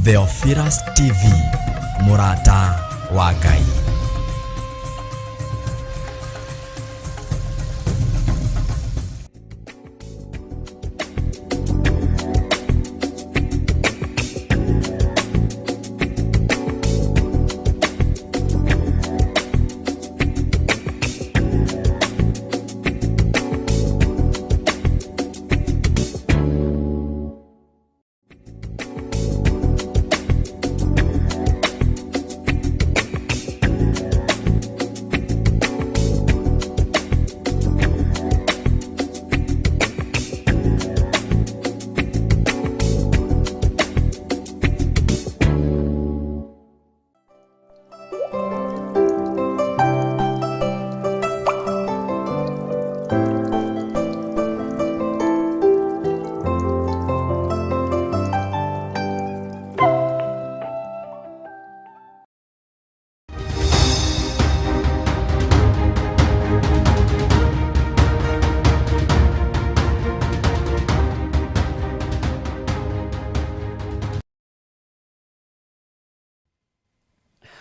Theophilus TV, mũrata wa Ngai.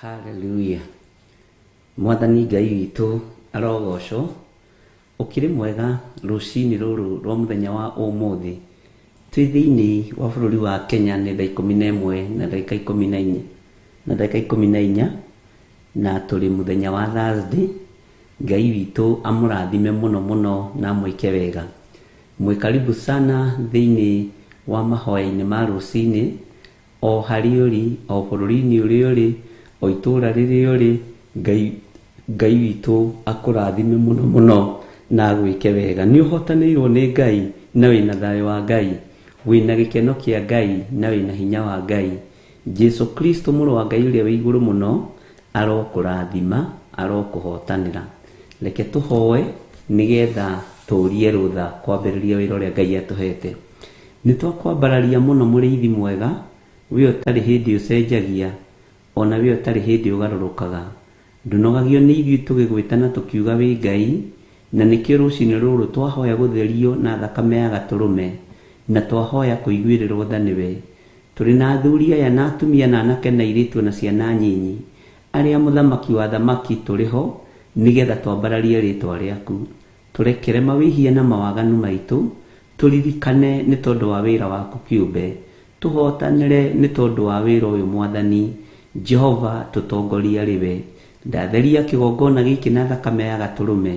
Haleluya. Mwathani Ngai witũ arogocwo. Ũkĩrĩ mwega rũcinĩ rũrũ rwa mũthenya wa ũmũthĩ. Twĩ thĩinĩ wa bũrũri wa Kenya nĩ thaa 11 na ndagĩka 14 na ndagĩka 14 na tũrĩ mũthenya wa Thursday. Ngai witũ amũrathime mũno mũno na amwĩke wega. Mwĩ karibu sana thĩinĩ wa mahoya-inĩ ma rũcinĩ o harĩa ũrĩ, o bũrũri-inĩ ũrĩa ũrĩ, o itũũra rĩrĩa ũrĩ, Ngai Ngai witũ akũrathime mũno mũno na agwĩke wega. Nĩ ũhotanĩirwo nĩ Ngai na wĩna thayũ wa Ngai, wĩna gĩkeno kĩa Ngai na wĩna hinya wa Ngai. Jesu Kristo mũrũ wa Ngai ũrĩa wĩ igũrũ mũno arokũrathima, arokũhotanĩra. Reke tũhoe nĩgetha tũrie rũtha kwambĩrĩria wĩra ũrĩa Ngai atũhete. Nĩ twakwambararia mũno mũrĩithi mwega, we ũtarĩ hĩndĩ ũcenjagia, ona we ũtarĩ hĩndĩ ũgarũrũkaga. Ndũnogagio nĩ ithuĩ tũgĩgwĩta na tũkiuga wĩ Ngai, na nĩkĩo rũcinĩ rũrũ twahoya gũtherio na thakame ya gatũrũme, na twahoya kũiguĩrĩrwo tha nĩwe. Tũrĩ na athuri aya na atumia na anake na airĩtu na ciana nyinyi, arĩa mũthamaki wa thamaki tũrĩ ho, nĩgetha twambararie rĩtwa rĩaku. Tũrekere mawĩhia na mawaganu maitũ, tũririkane nĩ tondũ wa wĩra waku kĩũmbe. Tũhotanĩre nĩ tondũ wa wĩra ũyũ Mwathani. Jehova tũtongorie arĩ we. Ndatheria kĩgongona gĩkĩ na thakame ya gatũrũme,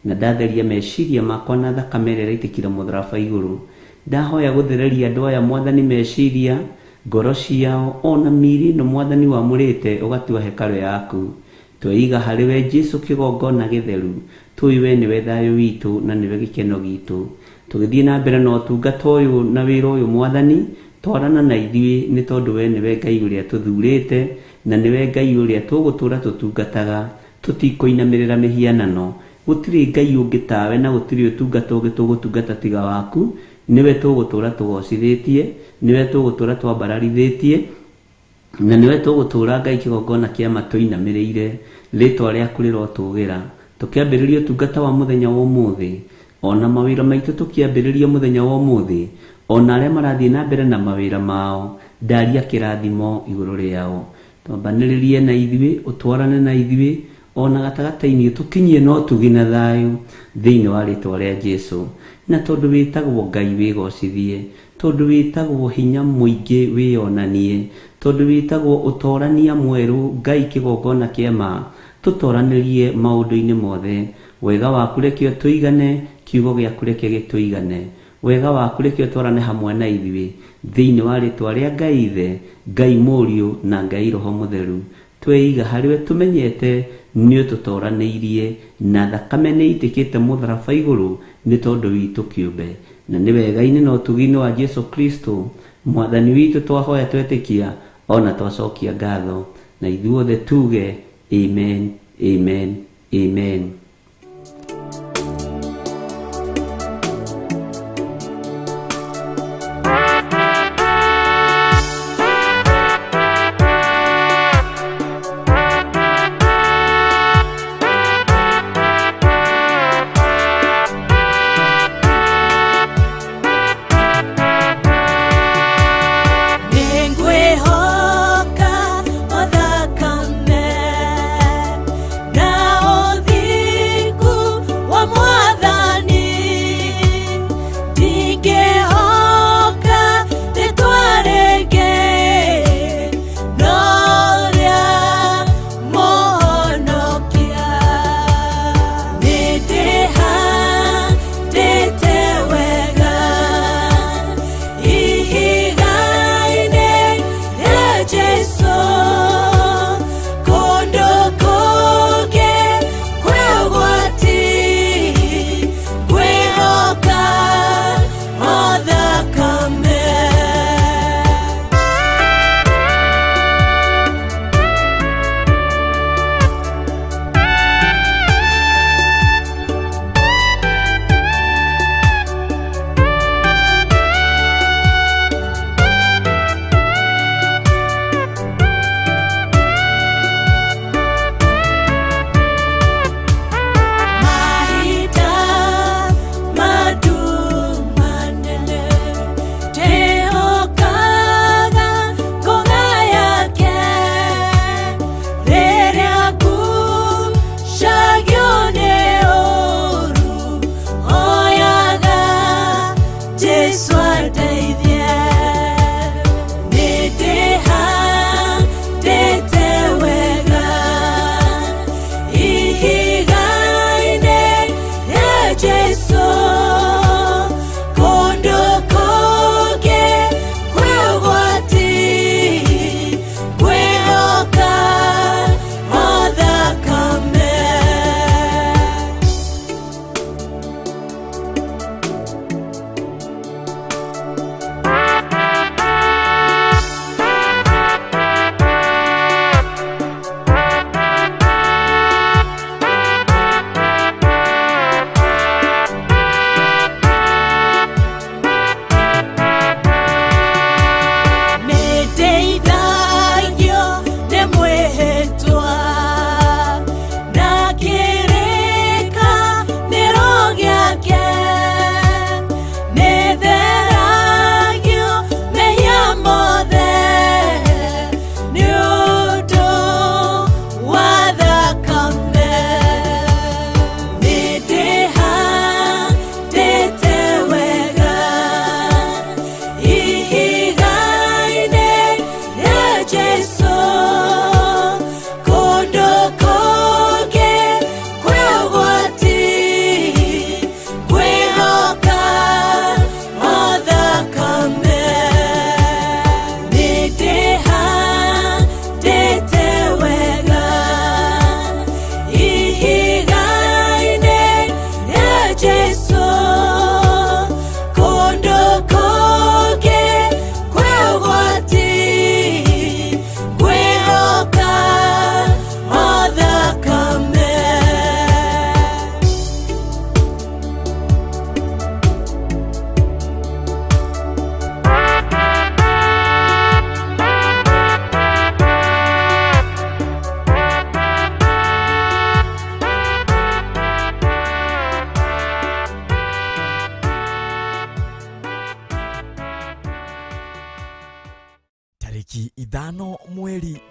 na ndatheria meciria makwa na thakame ĩrĩa ĩraitĩkire mũtharaba igũrũ. Ndahoya gũthereria andũ aya Mwathani meciria, ngoro ciao, ona mĩĩrĩ ĩno Mwathani wamũrĩte ũgatua hekarũ yaku. Tweiga harĩ we Jesu kĩgongona gĩtheru, tũĩ we nĩwe thayũ witũ na nĩwe gĩkeno gitũ. Tũgĩthiĩ na mbere na ũtungata ũyũ na wĩra ũyũ Mwathani, twarana na ithuĩ nĩ tondũ we nĩwe Ngai ũrĩa tũthurĩte na nĩwe Ngai ũrĩa tũgũtũra tũtungataga, tũtikũinamĩrĩra mĩhianano. Gũtirĩ Ngai ũngĩ tawe na gũtirĩ ũtungata ũngĩ tũgũtungata tiga waku, nĩwe tũgũtũra tũgocithĩtie, nĩwe tũgũtũra twambararithĩtie, na nĩwe tũgũtũra Ngai kĩgongona kĩa ma tũinamĩrĩire, rĩtwa rĩaku rĩrotũgĩra. Tũkĩambĩrĩria ũtungata wa mũthenya wa ũmũthĩ, ona mawĩra maitũ tũkĩambĩrĩria mũthenya wa ũmũthĩ, ona arĩa marathiĩ na mbere na mawĩra mao, ndaria kĩrathimo igũrũ rĩao. Twambanĩrĩrie na ithuĩ, ũtwarane na ithuĩ, ona gatagatĩ-inĩ tũkinyie na ũtugi na thayũ thĩinĩ wa rĩtwa rĩa Jesu. Na tondũ wĩtagwo Ngai wĩgocithie, tondũ wĩtagwo hinya mũingĩ wĩyonanie, tondũ wĩtagwo ũtorania mwerũ Ngai kĩgongona kĩa ma, tũtoranĩrie maũndũ-inĩ mothe. Wega waku reke ũtũigane, kiugo gĩaku reke gĩtũigane. Wega waku reke ũtwarane hamwe na ithuĩ thĩinĩ wa rĩtwa rĩa Ngai Ithe, Ngai Mũriũ na Ngai Roho Mũtheru. Tweiga harĩ we tũmenyete nĩ ũtũtoranĩirie na thakame nĩ ĩitĩkĩte mũtharaba igũrũ nĩ tondũ witũ kĩũmbe. Na nĩ wega-inĩ na ũtugi-inĩ wa Jesu Kristo Mwathani witũ twahoya twetĩkia ona twacokia ngatho, na ithuothe tuge amen, amen, amen. Nĩngwĩhoka.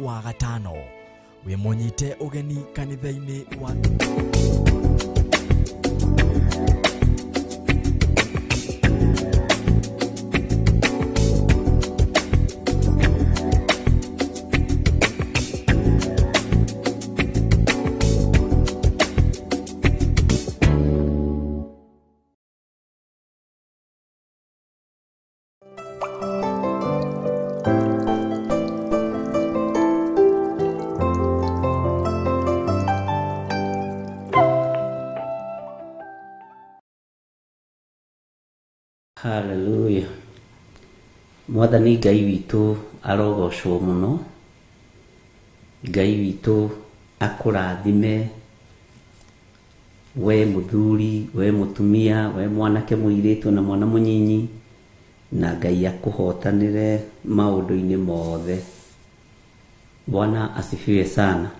wa gatano wĩ mũnyite ũgeni kanitha-inĩ wa Hallelujah. Mwathani Ngai witũ arogocwo mũno. Ngai witũ akũrathime we mũthuri, we mũtumia, we mwanake mũirĩtu na mwana mũnyinyi, na Ngai akũhotanĩre maũndũ-inĩ mothe. Bwana asifiwe sana.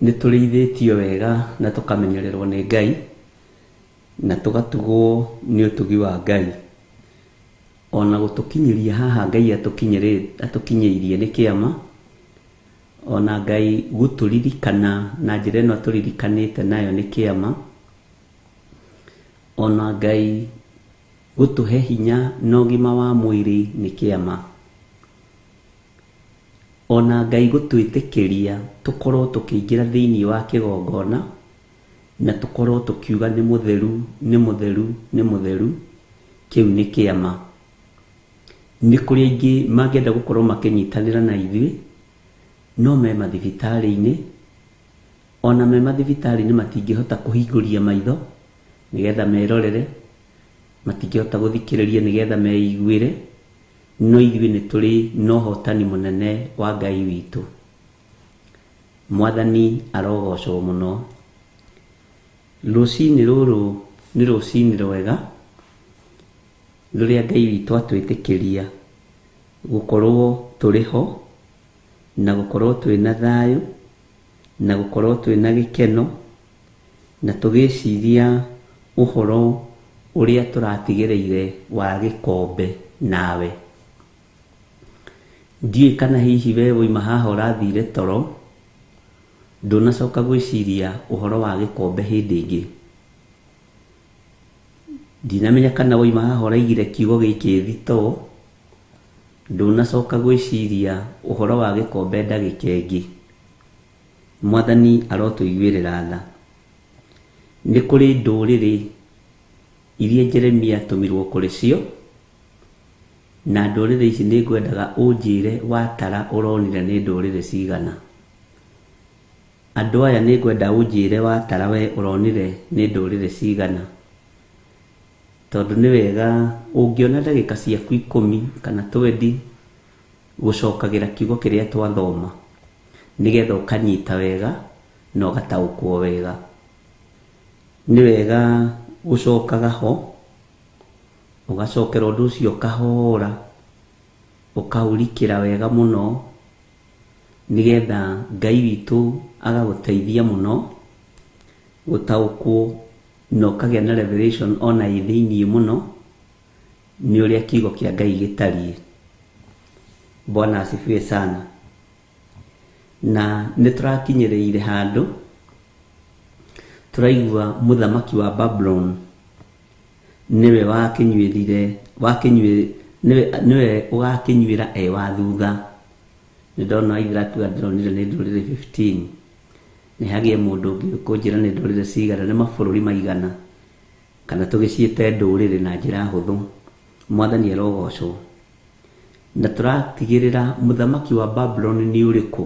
Nĩ tũrĩithĩtio wega na tũkamenyererwo nĩ Ngai na tũgatugwo nĩ ũtugi wa Ngai. Ona gũtũkinyĩria haha Ngai atũkinyĩirie nĩ kĩama. Ona Ngai gũtũririkana na njĩra ĩno atũririkanĩte nayo nĩ kĩama. Ona Ngai gũtũhe hinya na ũgima wa mwĩrĩ nĩ kĩama. Ona Ngai gũtwĩtĩkĩria tũkorwo tũkĩingĩra thĩinĩ wa kĩgongona na tũkorwo tũkiuga nĩ mũtheru, nĩ mũtheru, nĩ mũtheru, kĩu nĩ kĩama. Nĩ kũrĩ aingĩ mangĩenda gũkorwo makĩnyitanĩra na ithuĩ, no me mathibitarĩ-inĩ. Ona me mathibitarĩ-inĩ matingĩhota kũhingũria maitho nĩgetha merorere, matingĩhota gũthikĩrĩria nĩgetha meiguĩre, no ithuĩ nĩ tũrĩ na ũhotani mũnene wa Ngai witũ. Mwathani arogocwo mũno. Rũcinĩ rũrũ nĩ rũcinĩ rwega rũrĩa Ngai witũ atwĩtĩkĩria gũkorwo tũrĩ ho na gũkorwo twĩna thayũ na gũkorwo twĩna gĩkeno na tũgĩciria ũhoro ũrĩa tũratigĩrĩire wa gĩkombe nawe. Ndiũĩ kana hihi we wauma haha ũrathire toro ndũnacoka gwĩciria ũhoro wa gĩkombe hĩndĩ ĩngĩ. Ndinamenya kana wauma haha ũraigire kiugo gĩkĩ thitoo, ndũnacoka gwĩciria ũhoro wa gĩkombe ndagĩka ĩngĩ. Mwathani arotũiguĩrĩra tha. Nĩ kũrĩ ndũrĩrĩ iria Jeremia atũmirwo kũrĩ cio, na ndũrĩrĩ ici nĩ ngwendaga ũnjĩre watara ũronire nĩ ndũrĩrĩ cigana. Andũ aya nĩ ngwenda ũnjĩre watara we ũronire nĩ ndũrĩrĩ cigana. Tondũ nĩ wega ũngĩona ndagĩka ciaku 10 kana 20 gũcokagĩra kiugo kĩrĩa twathoma nĩgetha ũkanyita wega na ũgataũkwo wega. Nĩ wega gũcokaga ho ũgacokera ũndũ ũcio kahora ũkaũrikĩra wega mũno nĩgetha Ngai witũ agagũteithia mũno gũtaũkwo na ũkagĩa na revelation ona ĩ thĩiniĩ mũno nĩ ũrĩa kiugo kĩa Ngai gĩtariĩ. Bwana asifiwe sana. Na nĩ tũrakinyĩrĩire handũ tũraigua mũthamaki wa Babylon nĩwe wakĩnyuĩrire nĩwe ũgakĩnyuĩra e wa thutha. Nĩ ndona Aithĩra akiuga ndĩronire nĩ ndũrĩrĩ 15. Nĩ hagĩe mũndũ ũngĩ ũkũnjĩra nĩ ndũrĩrĩ cigana, nĩ mabũrũri maigana, kana tũgĩciĩte ndũrĩrĩ na njĩra hũthũ. Mwathani arogocwo. Na tũratigĩrĩra mũthamaki wa Babylon nĩ ũrĩkũ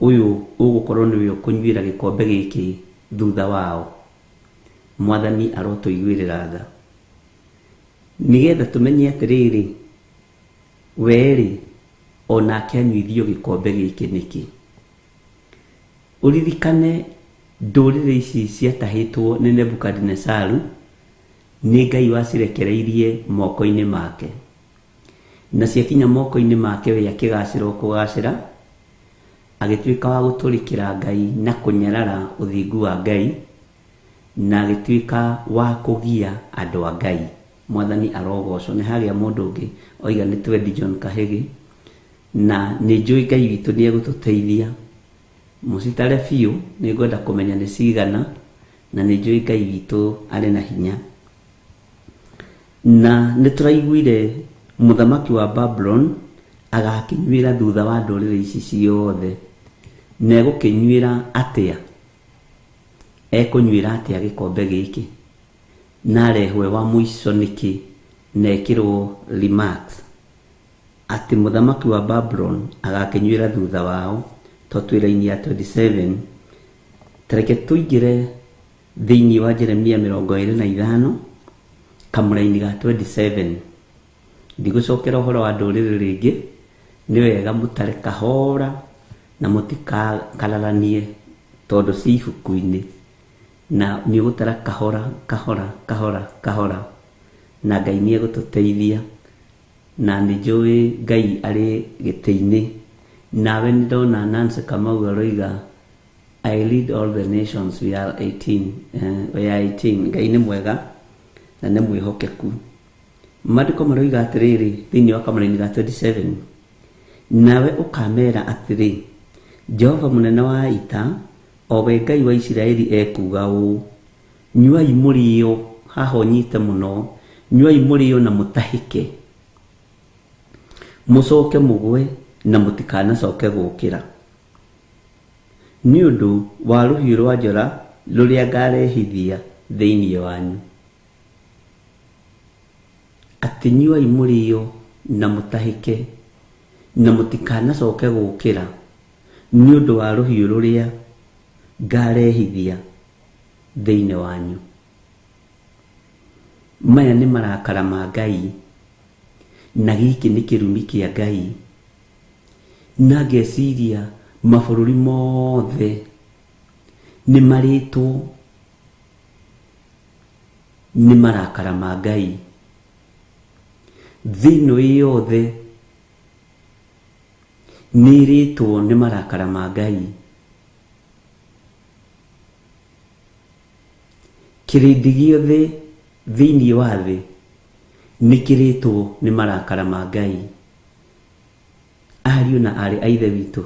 ũyũ ũgũkorwo nĩwe ũkũnyuĩra gĩkombe gĩkĩ thutha wao. Mwathani arotũiguĩrĩra tha nĩgetha tũmenye atĩrĩrĩ, we-rĩ onake anyuithio gĩkombe gĩkĩ nĩkĩ. Ũririkane ndũrĩrĩ ici ciatahĩtwo nĩ Nebukadinesaru nĩ Ngai wacirekereirie moko-inĩ make, na ciakinya moko-inĩ make we akĩgacĩra o kũgacĩra, agĩtuĩka wa gũtũrĩkĩra Ngai na kũnyarara ũthingu wa Ngai, na agĩtuĩka wa kũgia andũ a Ngai. Mwathani arogocwo. Nĩ hagĩa mũndũ ũngĩ oiga nĩ twendi John Kahĩgĩ. Na nĩ njũĩ Ngai witũ nĩ egũtũteithia. Mũcitare biũ, nĩ ngwenda kũmenya nĩ cigana, na nĩ njũĩ Ngai witũ arĩ na hinya. Na nĩ tũraiguire mũthamaki wa Babuloni agakĩnyuĩra thutha wa ndũrĩrĩ ici ciothe. Na egũkĩnyuĩra atĩa? Ekũnyuĩra atĩa gĩkombe gĩkĩ? Na arehwo e wa mũico nĩkĩ na ekĩrwo remarks atĩ mũthamaki wa Babuloni agakĩnyuĩra thutha wao, to twĩ raini ya 27. Ta reke tũingĩre thĩinĩ wa Jeremia 25 kamũraini ga 27. Ndigũcokera ũhoro wa ndũrĩrĩ rĩngĩ, nĩ wega mũtare kahora na mũtikakararanie tondũ ci ibuku-inĩ, na nĩ ũgũtara kahora kahora kahora kahora, na Ngai nĩ egũtũteithia. Na nĩ njũĩ Ngai arĩ gĩtĩ-inĩ. Nawe nĩ ndona Nancy Kamau aroiga I lead all the nations, we are 18. We are 18. Ngai nĩ mwega na nĩ mwĩhokeku. Maandĩko maroiga atĩrĩrĩ thĩinĩ wa kamũraini ga 27, nawe ũkamera atĩrĩ, Jehova mũnene wa ita, o we Ngai wa Isiraeli ekuuga ũũ, nyuai mũrĩo, haha ũnyite mũno, nyuai mũrĩo na mũtahĩke, mũcoke mũgwe na mũtikanacoke gũũkĩra, nĩ ũndũ wa rũhiũ rwa njora rũrĩa ngarehithia thĩinĩ wanyu. Atĩ nyuai mũrĩo na mũtahĩke, na mũtikanacoke gũũkĩra, nĩ ũndũ wa rũhiũ rũrĩa ngarehithia thĩinĩ wanyu. Maya nĩ marakara ma Ngai, na gĩkĩ nĩ kĩrumi kĩa Ngai. Na ngeciria mabũrũri mothe nĩ marĩtwo nĩ marakara ma Ngai. Thĩ ĩno ĩ yothe nĩ ĩrĩtwo nĩ marakara ma Ngai. Kĩrĩndĩ gĩothe thĩinĩ wa thĩ nĩ kĩrĩtwo nĩ marakara ma Ngai. Ariũ na aarĩ a Ithe witũ,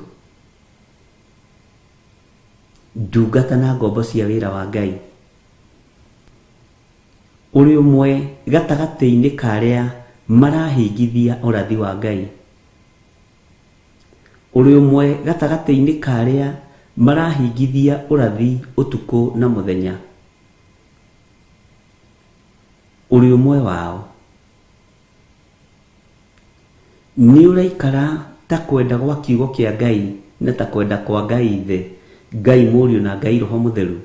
ndungata na ngombo cia wĩra wa Ngai, ũrĩ ũmwe gatagatĩ-inĩ ka arĩa marahingithia ũrathi wa Ngai. Ũrĩ ũmwe gatagatĩ-inĩ ka arĩa marahingithia ũrathi ũtukũ na mũthenya. Ũrĩ ũmwe wao. Nĩ ũraikara ta kwenda gwa kiugo kĩa Ngai na ta kwenda kwa Ngai Ithe, Ngai Mũriũ na Ngai Roho Mũtheru?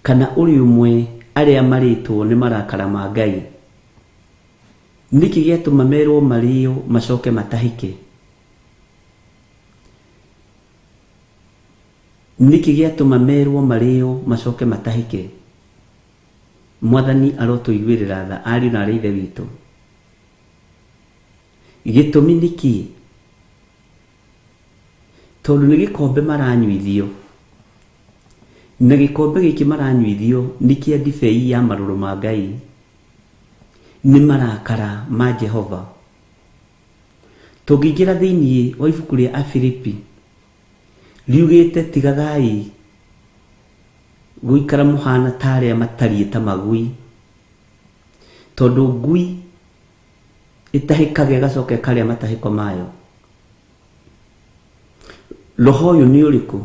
Kana ũrĩ ũmwe arĩa marĩtwo nĩ marakara ma Ngai? Nĩkĩ gĩatũma merwo marĩo macoke matahĩke? Nĩkĩ gĩatũma merwo marĩo macoke matahĩke? Mwathani arotũiguĩrĩra tha ariũ na aarĩ a Ithe witũ. Gĩtũmi nĩ kĩĩ? Tondũ nĩ gĩkombe maranyuithio, na gĩkombe gĩkĩ maranyuithio nĩ kĩa ndibei ya marũrũ ma Ngai, nĩ marakara ma Jehova. Tũngĩingĩra thĩinĩ wa ibuku rĩa Afilipi, riugĩte tigagai gũikara mũhana ta arĩa matariĩ ta magui, tondũ ngui ĩtahĩkaga ĩgacoka ĩkarĩa matahĩko mayo. Roho ũyũ nĩ ũrĩkũ?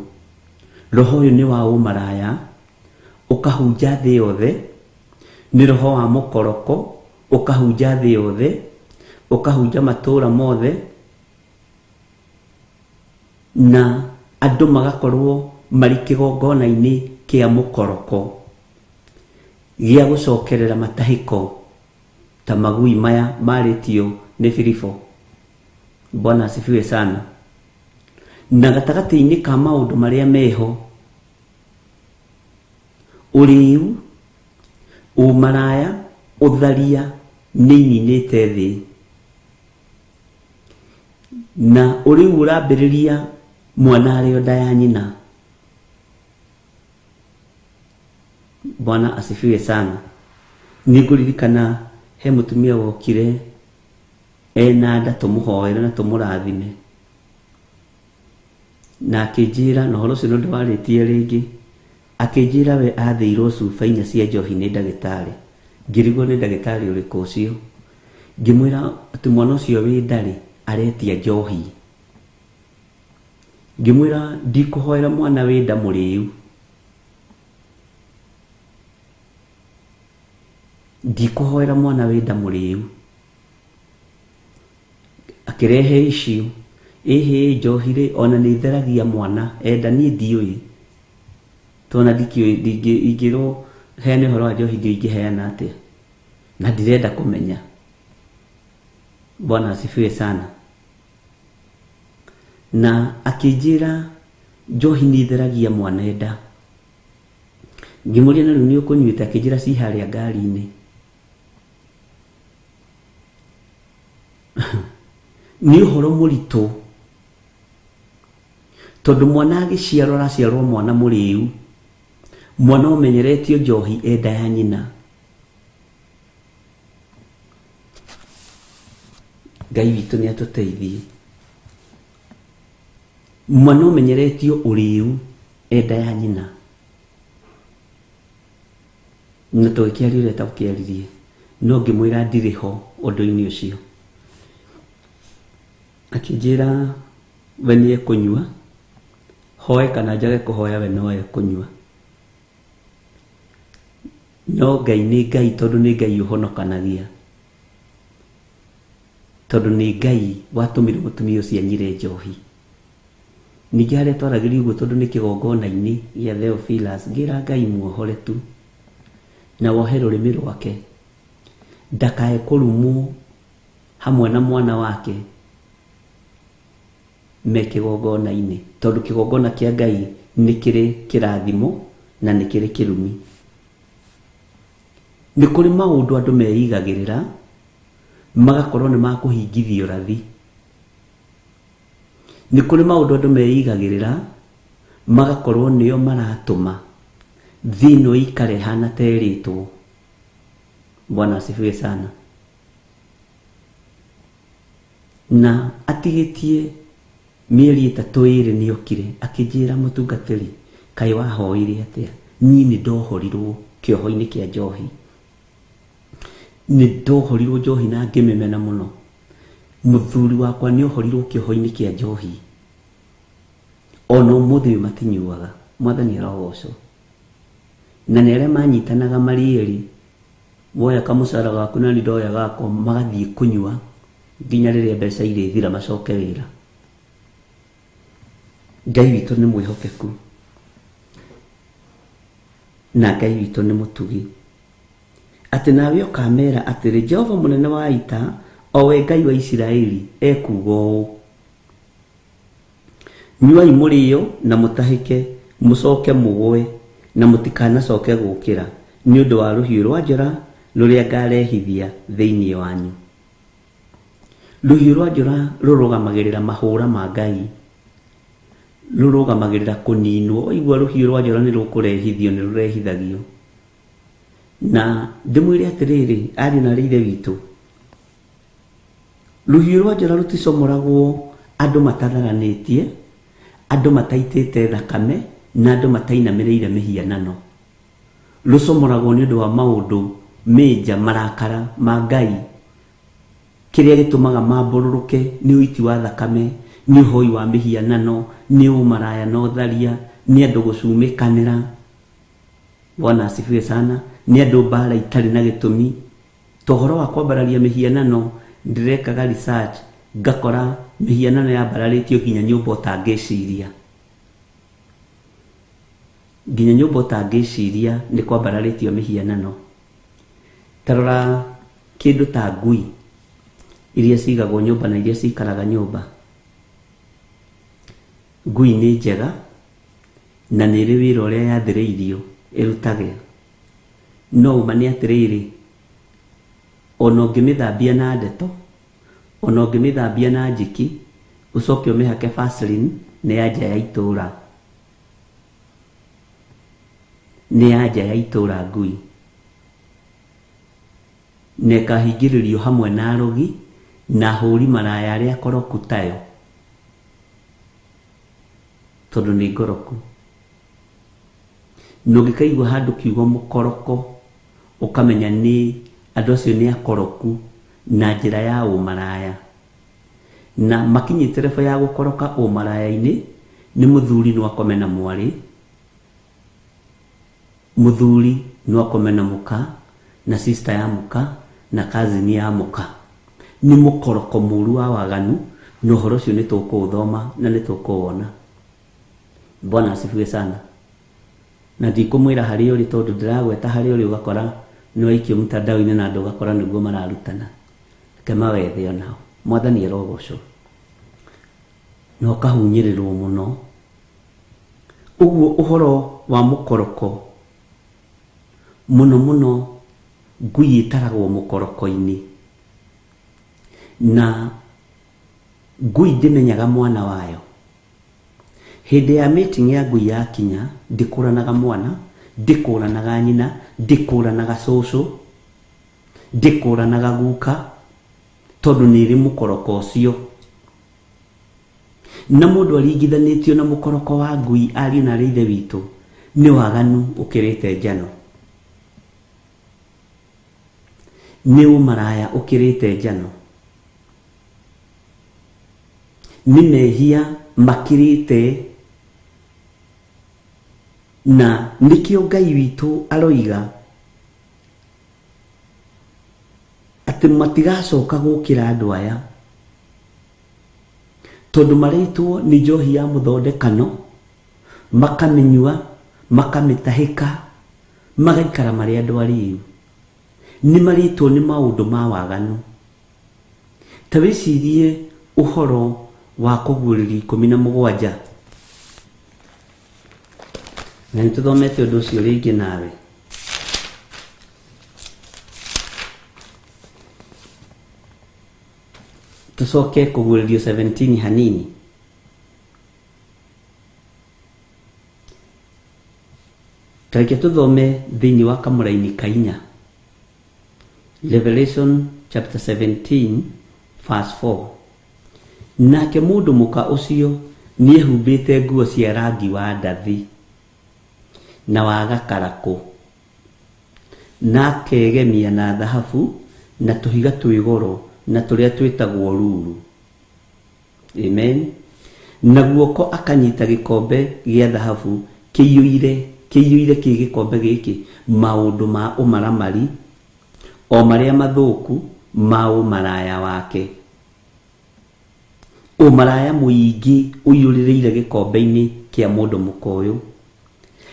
Roho ũyũ nĩ wa ũmaraya, ũkahunja thĩ yothe, nĩ roho wa mũkoroko, ũkahunja thĩ yothe, ũkahunja matũũra mothe, na andũ magakorwo marĩ kĩgongona-inĩ kĩa mũkoroko gĩa gũcokerera matahĩko ta magui maya marĩtio nĩ Filipo. Bwana asifiwe sana. Na gatagatĩ-inĩ ka maũndũ marĩa meho, ũrĩu, ũmaraya, ũtharia nĩ ininĩte thĩ. Na ũrĩu ũrambĩrĩria mwana arĩ o nda ya nyina. Bwana asifiwe sana. Nĩ ngũririkana he mũtumia wokire. Ena nda tũmũhoere na tũmũrathime. Na akĩnjĩra, na ũhoro ũcio nĩ ndĩwarĩtie rĩngĩ, akĩnjĩra we athĩirwo cuba inya cia njohi nĩ ndagĩtarĩ. Ngĩrigwo nĩ ndagĩtarĩ ũrĩkũ ũcio. Ngĩmwĩra atĩ mwana ũcio wĩ ndarĩ aretia njohi. Ngĩmwĩra ndikũhoera mwana wĩ nda mũrĩu. Ndikũhoera mwana wĩ nda mũrĩu. Akĩrehe issue, ĩhĩ njohi rĩ ona nĩ ĩtheragia mwana enda, niĩ ndiũĩ tondũ ndikĩũĩ, ingĩrwo heane ũhoro wa njohi ndiũĩ ingĩheana atĩa, na ndirenda kũmenya. Bwana asifiwe sana. Na akĩnjĩra njohi nĩ ĩtheragia mwana enda. Ngĩmũria na rĩu nĩ ũkũnyuĩte, akĩnjĩra ci harĩa ngari-inĩ. Nĩ ũhoro mũritũ tondũ mwana agĩciarwo araciarwo mwana mũrĩu, mwana ũmenyeretio njohi enda ya nyina. Ngai witũ nĩ atũteithie. Mwana ũmenyeretio ũrĩu enda ya nyina. Na tũgĩkĩaria ũrĩa tũkĩaririe, no ngĩmwĩra ndirĩ ho ũndũ-inĩ ũcio. Akĩnjĩra we nĩ ekũnyua, hoe kana njage kũhoya we no ekũnyua. No Ngai nĩ Ngai tondũ nĩ Ngai ũhonokanagia. Tondũ nĩ Ngai watũmire mũtumia ũcio anyire njohi. Ningĩ harĩa twaragĩria ũguo tondũ nĩ kĩgongona-inĩ gĩa Theophilus, ngĩra Ngai muohore tu na wohe rũrĩmĩ rwake, ndakae kũrumwo hamwe na mwana wake me kĩgongona-inĩ, tondũ kĩgongona kĩa Ngai nĩ kĩrĩ kĩrathimo na nĩ kĩrĩ kĩrumi. Nĩ kũrĩ maũndũ andũ meigagĩrĩra magakorwo nĩ makũhingithia ũrathi. Nĩ kũrĩ maũndũ andũ meigagĩrĩra magakorwo nĩo maratũma thĩ ĩno ĩikare ĩhana ta ĩrĩtwo. Bwana asifiwe sana. Na atigĩtie mĩeri ĩtatũ ĩrĩ nĩ okire akĩnjĩra, mũtungatĩri, kaĩ wahoire atĩa? Niĩ nĩ ndohorirwo kĩoho-inĩ kĩa njohi. Nĩ ndohorirwo njohi na ngĩmĩmena mũno. Mũthuri wakwa nĩ ohorirwo kĩoho-inĩ kĩa njohi. Ona ũmũthĩ ũyũ matinyuaga. Mwathani arogocwo. Na nĩ arĩa manyitanaga marĩ erĩ, woya kamũcara gaku na niĩ ndoya gakwa, magathiĩ kũnyua nginya rĩrĩa mbeca irĩthira macoke wĩra. Ngai witũ nĩ mwĩhokeku na Ngai witũ nĩ mũtugi. Atĩ nawe ũkamera atĩrĩ, Jehova mũnene wa ita, o we Ngai wa Isiraeli, ekuuga ũũ, nyuai mũrĩo na mũtahĩke, mũcoke mũgũe, na mũtikanacoke gũũkĩra, nĩ ũndũ wa rũhiũ rwa njora rũrĩa ngarehithia thĩinĩ wanyu. Rũhiũ rwa njora rũrũgamagĩrĩra mahũra ma Ngai, rũrũgamagĩrĩra kũninwo. Waigua rũhiũ rwa njora nĩ rũkũrehithio, nĩ rũrehithagio. Na ndĩmwĩre atĩrĩrĩ, ariũ na aarĩ a Ithe witũ, rũhiũ rwa njora rũticomoragwo andũ matatharanĩtie, andũ mataitĩte thakame, na andũ matainamĩrĩire mĩhianano. Rũcomoragwo nĩ ũndũ wa maũndũ mĩnja, marakara ma Ngai. Kĩrĩa gĩtũmaga mambũrũrũke nĩ ũiti wa thakame, nĩ ũhoi wa mĩhianano, nĩ ũmaraya na ũtharia, nĩ andũ gũcumĩkanĩra. Bwana asifiwe sana. Nĩ andũ mbara itarĩ na gĩtũmi. Ta ũhoro wa kwambararia mĩhianano, ndĩrekaga research ngakora mĩhianano yambararĩtio nginya nyũmba ũtangĩciria. Nginya nyũmba ũtangĩciria nĩ kwambararĩtio mĩhianano. Ta rora kĩndũ ta ngui iria cigagwo nyũmba na iria cikaraga nyũmba. Ngui nĩ njega na nĩ ĩrĩ wĩra ũrĩa yathĩrĩirio ĩrutage. No ũma nĩ atĩrĩrĩ, ona ũngĩmĩthambia na ndeto, ona ũngĩmĩthambia na njiki, ũcoke ũmĩhake Vaseline, nĩ ya nja ya itũũra. Nĩ ya nja ya itũũra ngui. Na ĩkahingĩrĩrio hamwe na arogi, Na ahũri maraya arĩa akoroku tayo, tondũ nĩ ngoroku. Na ũngĩkaigua handũ kiugo mũkoroko, ũkamenya nĩ andũ acio nĩ akoroku na njĩra ya ũmaraya. Na makinyĩte level ya gũkoroka ũmaraya-inĩ, nĩ mũthuri no akome na mwarĩ, mũthuri no akome na mũka, na sister ya mũka, na cousin ya mũka. Nĩ mũkoroko mũru wa waganu, na ũhoro ũcio nĩ tũkũũthoma na nĩ tũkũwona. Bwana asifiwe sana. Na ndikũmwĩra harĩa ũrĩ tondũ ndĩragweta harĩa ũrĩ ũgakora nĩ waikio mtandao-inĩ na andũ ũgakora nĩguo mararutana. Reke mawethe onao. Mwathani arogocwo. Na ũkahunyĩrĩrwo mũno. Ũguo ũhoro wa mũkoroko mũno mũno ngui ĩtaragwo mũkoroko-inĩ. Na ngui ndĩmenyaga mwana wayo. Hĩndĩ ya meeting ya ngui yakinya, ndĩkũranaga mwana, ndĩkũranaga nyina, ndĩkũranaga cũcũ, ndĩkũranaga guka, tondũ nĩ ĩrĩ mũkoroko ũcio. Na mũndũ aringithanĩtio na mũkoroko wa ngui, ariũ na aarĩ a Ithe witũ, nĩ waganu ũkĩrĩte njano. Nĩ ũmaraya ũkĩrĩte njano. Nĩ mehia makĩrĩte, na nĩkĩo Ngai witũ aroiga atĩ matigacoka gũkĩra andũ aya, tondũ marĩitwo nĩ njohi ya mũthondekano, makamĩnyua, makamĩtahĩka, magaikara marĩ andũ arĩu. Nĩ marĩtwo nĩ maũndũ ma waganu. Ta wĩcirie ũhoro wa Kũguũrĩrio 17. Na nĩ tũthomete ũndũ ũcio rĩngĩ nawe. Tũcoke Kũguũrĩrio 17 hanini. Ta reke tũthome thĩinĩ wa kamũraini ka inya. Revelation chapter 17 verse 4. Nake mũndũ mũka ũcio nĩehumbĩte nguo cia rangi wa ndathi na wa gakarakũ, na akegemia na thahabu na tũhiga twĩ goro na tũrĩa twĩtagwo ruru. Amen. Na guoko akanyita gĩkombe gĩa thahabu kĩiyũire kĩiyũire kĩ gĩkombe gĩkĩ maũndũ ma ũmaramari o marĩa mathũku ma ũmaraya wake. Ũmaraya mũingĩ ũiyũrĩrĩire gĩkombe-inĩ kĩa mũndũ mũka ũyũ.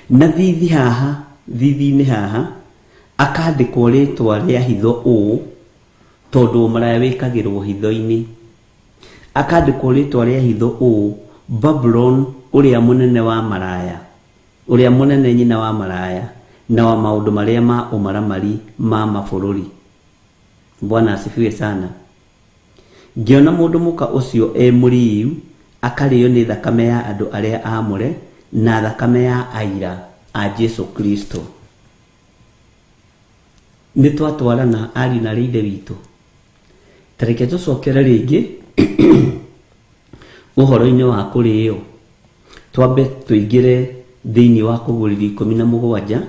Na thithi haha, thithi-inĩ haha, akandĩkwo rĩtwa rĩa hitho ũũ, tondũ ũmaraya wĩkagĩrwo hitho-inĩ. Akandĩkwo rĩtwa rĩa hitho ũũ, Babuloni ũrĩa mũnene wa maraya, ũrĩa mũnene nyina wa maraya, na wa maũndũ marĩa ma ũmaramari ma mabũrũri. Bwana asifiwe sana. Ngĩona mũndũ mũka ũcio e mũrĩĩu, akarĩo nĩ thakame ya andũ arĩa aamũre, na thakame ya aira a Jesu Kristo. Nĩ twatwarana ariũ na aarĩ a Ithe witũ? Ta reke tũcokere rĩngĩ ũhoro-inĩ wa kũrĩo. Twambe tũingĩre thĩinĩ wa Kũguũrĩrio 17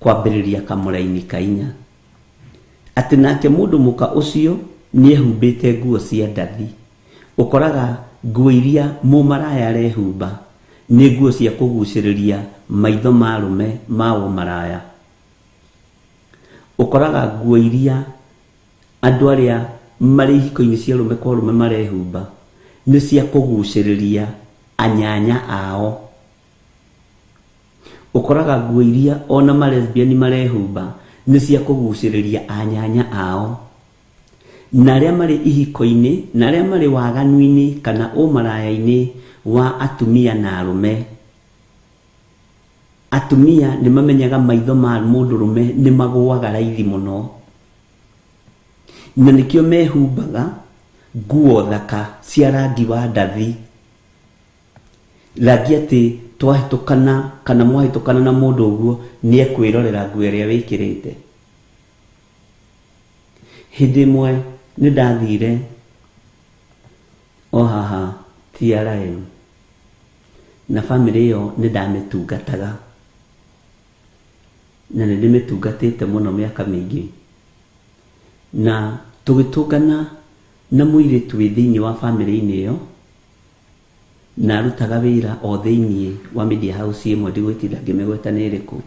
kwambĩrĩria kamũraini ka inya. Atĩ nake mũndũ mũka ũcio nĩehumbĩte nguo cia ndathi. Ũkoraga nguo iria mũmaraya arehumba nĩ nguo cia kũgucĩrĩria maitho ma arũme ma ũmaraya. Ũkoraga nguo iria andũ arĩa marĩ ihiko-inĩ cia arũme kwa arũme marehumba nĩ cia kũgucĩrĩria anyanya ao. Ũkoraga nguo iria ona ma lesbian marehumba nĩ cia kũgucĩrĩria anyanya ao. Na arĩa marĩ ihiko-inĩ na arĩa marĩ waganu-inĩ kana ũmaraya-inĩ wa atumia na arũme. Atumia nĩ mamenyaga maitho ma mũndũrũme nĩ magũaga raithi mũno. Na nĩkĩo mehumbaga nguo thaka cia rangi wa ndathi. Rangi atĩ twahĩtũkana kana mwahĩtũkana na mũndũ ũguo nĩ ekwĩrorera nguo ĩrĩa wĩkĩrĩte. Hĩndĩ ĩmwe nĩ ndathire O haha TRM, na bamĩrĩ ĩyo nĩ ndamĩtungataga na nĩ ndĩmĩtungatĩte mũno mĩaka mĩingĩ. Na tũgĩtũngana na mũirĩtu wĩ thĩinĩ wa bamĩrĩ-inĩ ĩyo, na arutaga wĩra o thĩinĩ wa media house ĩmwe, ndigwĩtinda ngĩmĩgweta nĩ ĩrĩkũ.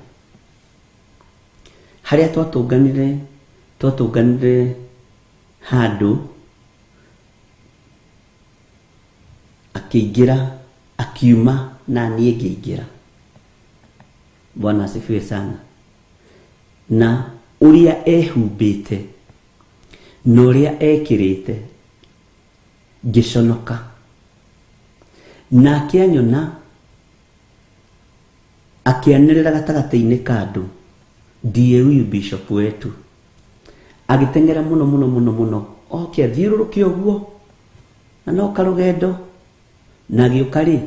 Harĩa twatũnganire, twatũnganire handũ akĩingĩra, akiuma na niĩ ngĩingĩra. Bwana asifiwe sana. Na ũrĩa ehumbĩte na ũrĩa ekĩrĩte ngĩconoka. Na akĩanyona akĩanĩrĩra gatagatĩ-inĩ ka andũ, ndiye huyu bishop wetu. Agĩteng'era mũno mũno mũno mũno, oke athiũrũrũke ũguo, na no karũgendo, na agĩũka rĩ,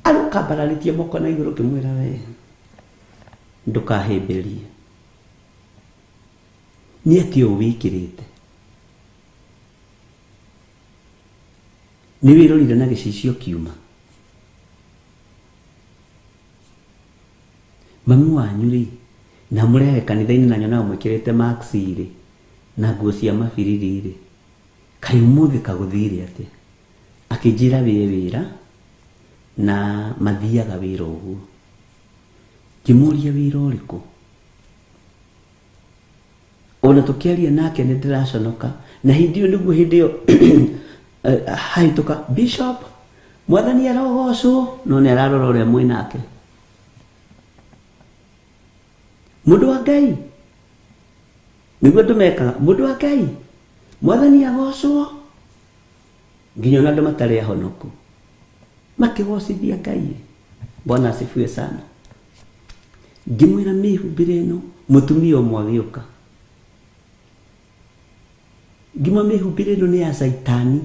arũka ambararĩtie moko na igũrũ, ngĩmwĩra we ndũkahĩmbĩrie, nĩ atĩ ũũ wĩkĩrĩte, nĩ wĩrorire na gĩcicio kiuma. Mami wanyu rĩ, na mũrehe kanitha-inĩ na nyonaga mwĩkĩrĩte maxi rĩ, na nguo cia mabiriri rĩ, kaĩ ũmũthĩ kagũthire atĩa? Akĩnjĩra wĩ wĩra na mathiaga wĩra ũguo. Ngĩmũria wĩra ũrĩkũ? Ona tũkĩaria nake nĩ ndĩraconoka, na hĩndĩ ĩyo nĩguo hĩndĩ ĩyo hahĩtũka bishop, mwathani arogocwo, no nĩ ararora ũrĩa mwĩ nake. Mũndũ wa Ngai nĩguo andũ mekaga, mũndũ wa Ngai, mwathani agocwo, nginya ona andũ matarĩ ahonoku makĩgocithia Ngai. Bwana asifiwe sana. Ngĩmwĩra mĩhumbĩre ĩno, mũtumia ũmwe agĩũka, ngĩmwĩra mĩhumbĩre ĩno nĩ ya caitani,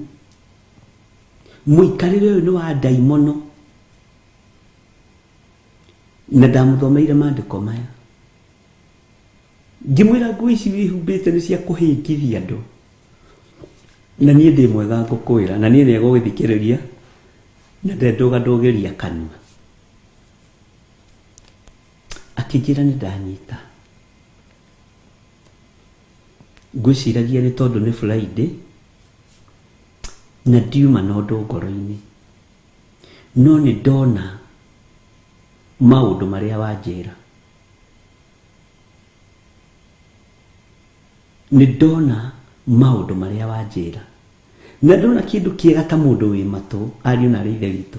mũikarĩre ũyũ nĩ wa ndaimono, na ndamũthomeire maandĩko maya. Ngĩmwĩra nguo ici wĩhumbĩte nĩ cia kũhĩngithia andũ, na niĩ ndĩ mwega ngũkwĩra, na niĩ nĩ egũgĩthikĩrĩria na ndendũgandũgĩria kanua. Akĩnjĩra nĩ ndanyita. Ngwĩciragia nĩ tondũ nĩ Friday na ndiuma na ũndũ ngoro-inĩ, no nĩ ndona maũndũ marĩa wanjĩra, nĩ ndona maũndũ marĩa wanjĩra, na ndona kĩndũ kĩega ta mũndũ wĩ matũ. Ariũ na arĩ ithe witũ,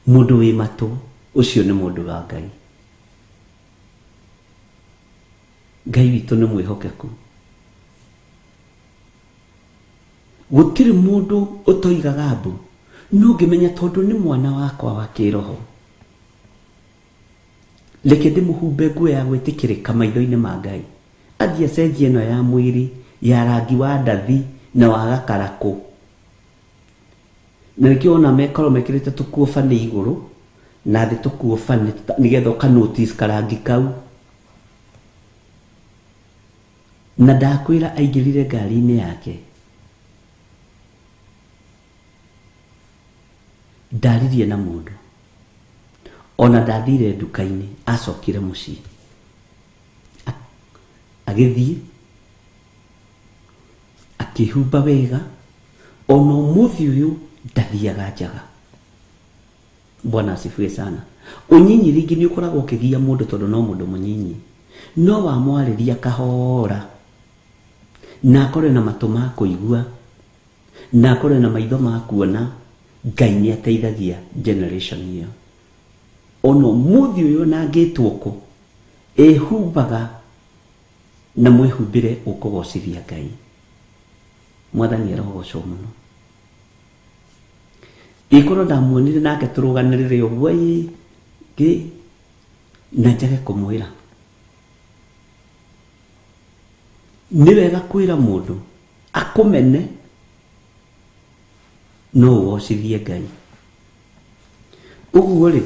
mũndũ wĩ matũ ũcio nĩ mũndũ wa Ngai. Ngai witũ nĩ mwĩhokeku, gũtirĩ mũndũ ũtoigaga mbu, no ngĩmenya tondũ nĩ mwana wakwa wa kĩroho, reke ndĩmũhumbe nguo ya gwĩtĩkĩrĩka maitho-inĩ ma Ngai, athiĩ acenjie ĩno ya mwĩrĩ ya rangi wa ndathi na wa gakarakũ. Na nĩkĩo wona mekorwo mekĩrĩte tũkuo bani igũrũ na thĩ tũkuo bani, nĩgetha ũka notice karangi kau. Na ndakwĩra aingĩrire ngari-inĩ yake, ndaririe na mũndũ, ona ndathire nduka-inĩ, acokire mũciĩ agĩthiĩ akĩhumba wega, ona ũmũthĩ ũyũ ndathiaga njaga. Bwana asifiwe sana. Ũnyinyi rĩngĩ nĩ ũkoragwo ũkĩgia mũndũ tondũ no mũndũ mũnyinyi, no wamwarĩria kahora na akorwe na matũ ma kũigua na akorwe na maitho ma kuona, Ngai nĩ ateithagia generation ĩyo. Ona ũmũthĩ ũyũ ona angĩtwo kũ, ĩhumbaga na mwĩhumbĩre ũkũgocithia Ngai. Mwathani arogocwo mũno. Ĩkorwo ndamuonire nake tũrũganĩrĩre ũguo ĩ ngĩ na njage kũmwĩra, nĩ wega kwĩra mũndũ akũmene no ũgocithie Ngai. Ũguo rĩ,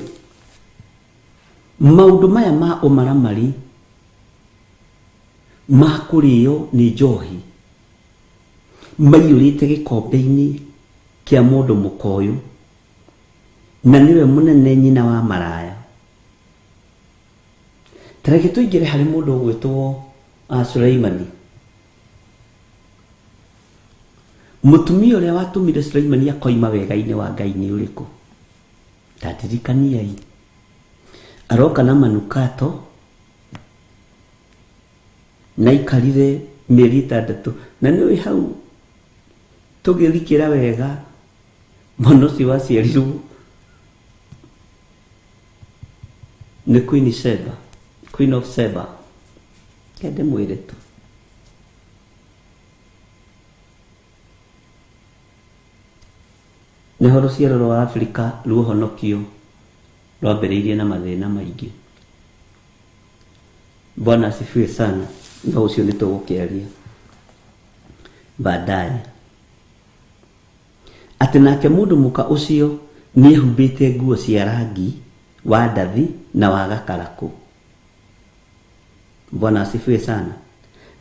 maũndũ maya ma ũmaramari ma kũrĩo nĩ njohi maiyũrĩte gĩkombe-inĩ kĩa mũndũ mũka ũyũ, na nĩwe mũnene nyina wa maraya. Ta reke tũingĩre harĩ mũndũ ũgwĩtwo Suleimani. Mũtumia ũrĩa watũmire Suleimani akoima wega-inĩ wa Ngai nĩ ũrĩkũ? Ta ndirikaniai. Aroka na manukato na aikarire mĩeri 6, na nĩũĩ hau tũgĩrikĩra wega mwana ũcio waciarirwo nĩ Queen Sheba, Queen of Sheba. Kende mwĩre tu. Nĩho rũciaro rwa Afrika ruohonokio rwambĩrĩirie na mathĩna maingĩ. Bwana asifiwe sana. No ũcio nĩ tũgũkĩaria baadaye. Atĩ nake mũndũ mũka ũcio nĩehumbĩte nguo cia rangi wa ndathi na wa gakarakũ. Bwana asifiwe sana.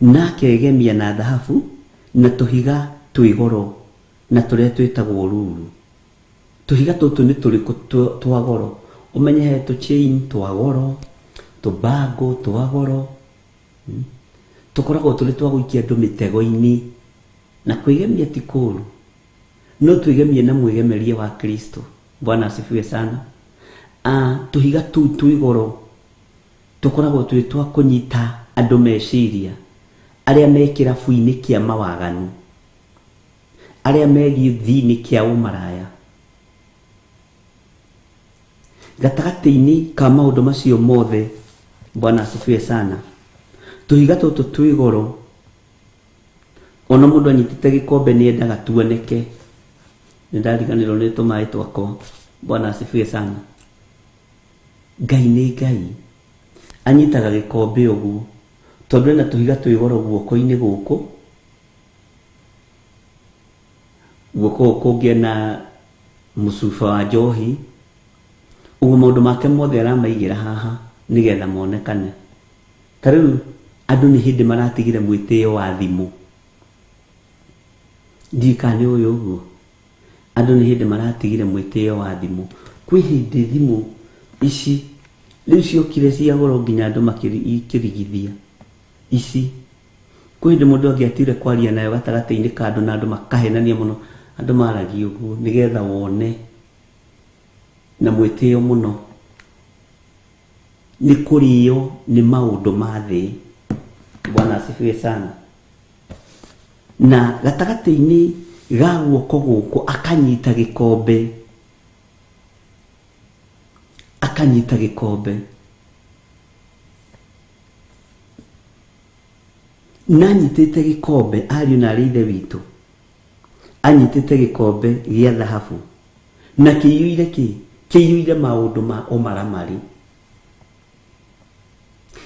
Na akegemia na thahabu na tũhiga twĩ goro na tũrĩa twĩtagwo ruru. Tũhiga tũtũ nĩ tũrĩkũ twa goro? Ũmenye he tũ chain twa goro, tũbango twa goro. Tũkoragwo tũrĩ twa gũikia andũ mĩtego-inĩ. Na kwĩgemia ti kũũru, no twĩgemie na mwĩgemerie wa Kristo. Bwana asifiwe sana. Tũhiga tũu twĩ goro tũkoragwo twĩ twa kũnyita andũ meciria arĩa me kĩrabu-inĩ kĩa mawaganu, arĩa me gĩthii-inĩ kĩa ũmaraya. Gatagatĩ-inĩ ka maũndũ macio mothe, Bwana asifiwe sana, tũhiga tũtũ twĩ goro, ona mũndũ anyitĩte gĩkombe nĩendaga tuoneke. Nĩndariganĩrwo nĩ tũmaĩ twakwa. Bwana asifiwe sana. Ngai nĩ Ngai, anyitaga gĩkombe ũguo tondũ ena tũhiga twĩ goro guoko-inĩ gũkũ, guoko gũkũ kũngĩ ena mũcuba wa njohi, ũguo maũndũ make mothe aramaigĩra haha nĩgetha monekane. Ta rĩu andũ nĩ hĩndĩ maratigire mwĩtĩo wa thimũ. Ndiũĩ kana nĩ ũĩ ũguo. Andũ nĩ hĩndĩ maratigire mwĩtĩo wa thimũ. Kwĩ hĩndĩ thimũ ici rĩu ciokire cia goro nginya andũ makĩrigithia ici. Kwĩ hĩndĩ mũndũ angĩatire kwaria nayo gatagatĩ-inĩ ka andũ na andũ makahenania mũno, andũ maragia ũguo nĩgetha wone na mwĩtĩo mũno. Nĩ kũrĩo nĩ maũndũ ma thĩ. Bwana asifiwe sana. Na gatagatĩ-inĩ ga guoko gũkũ akanyita gĩkombe, akanyita gĩkombe na anyitĩte gĩkombe, ariũ na arĩ ithe witũ, anyitĩte gĩkombe gĩa thahabu na kĩiyũire kĩ? Kĩiyũire maũndũ ma ũmaramari.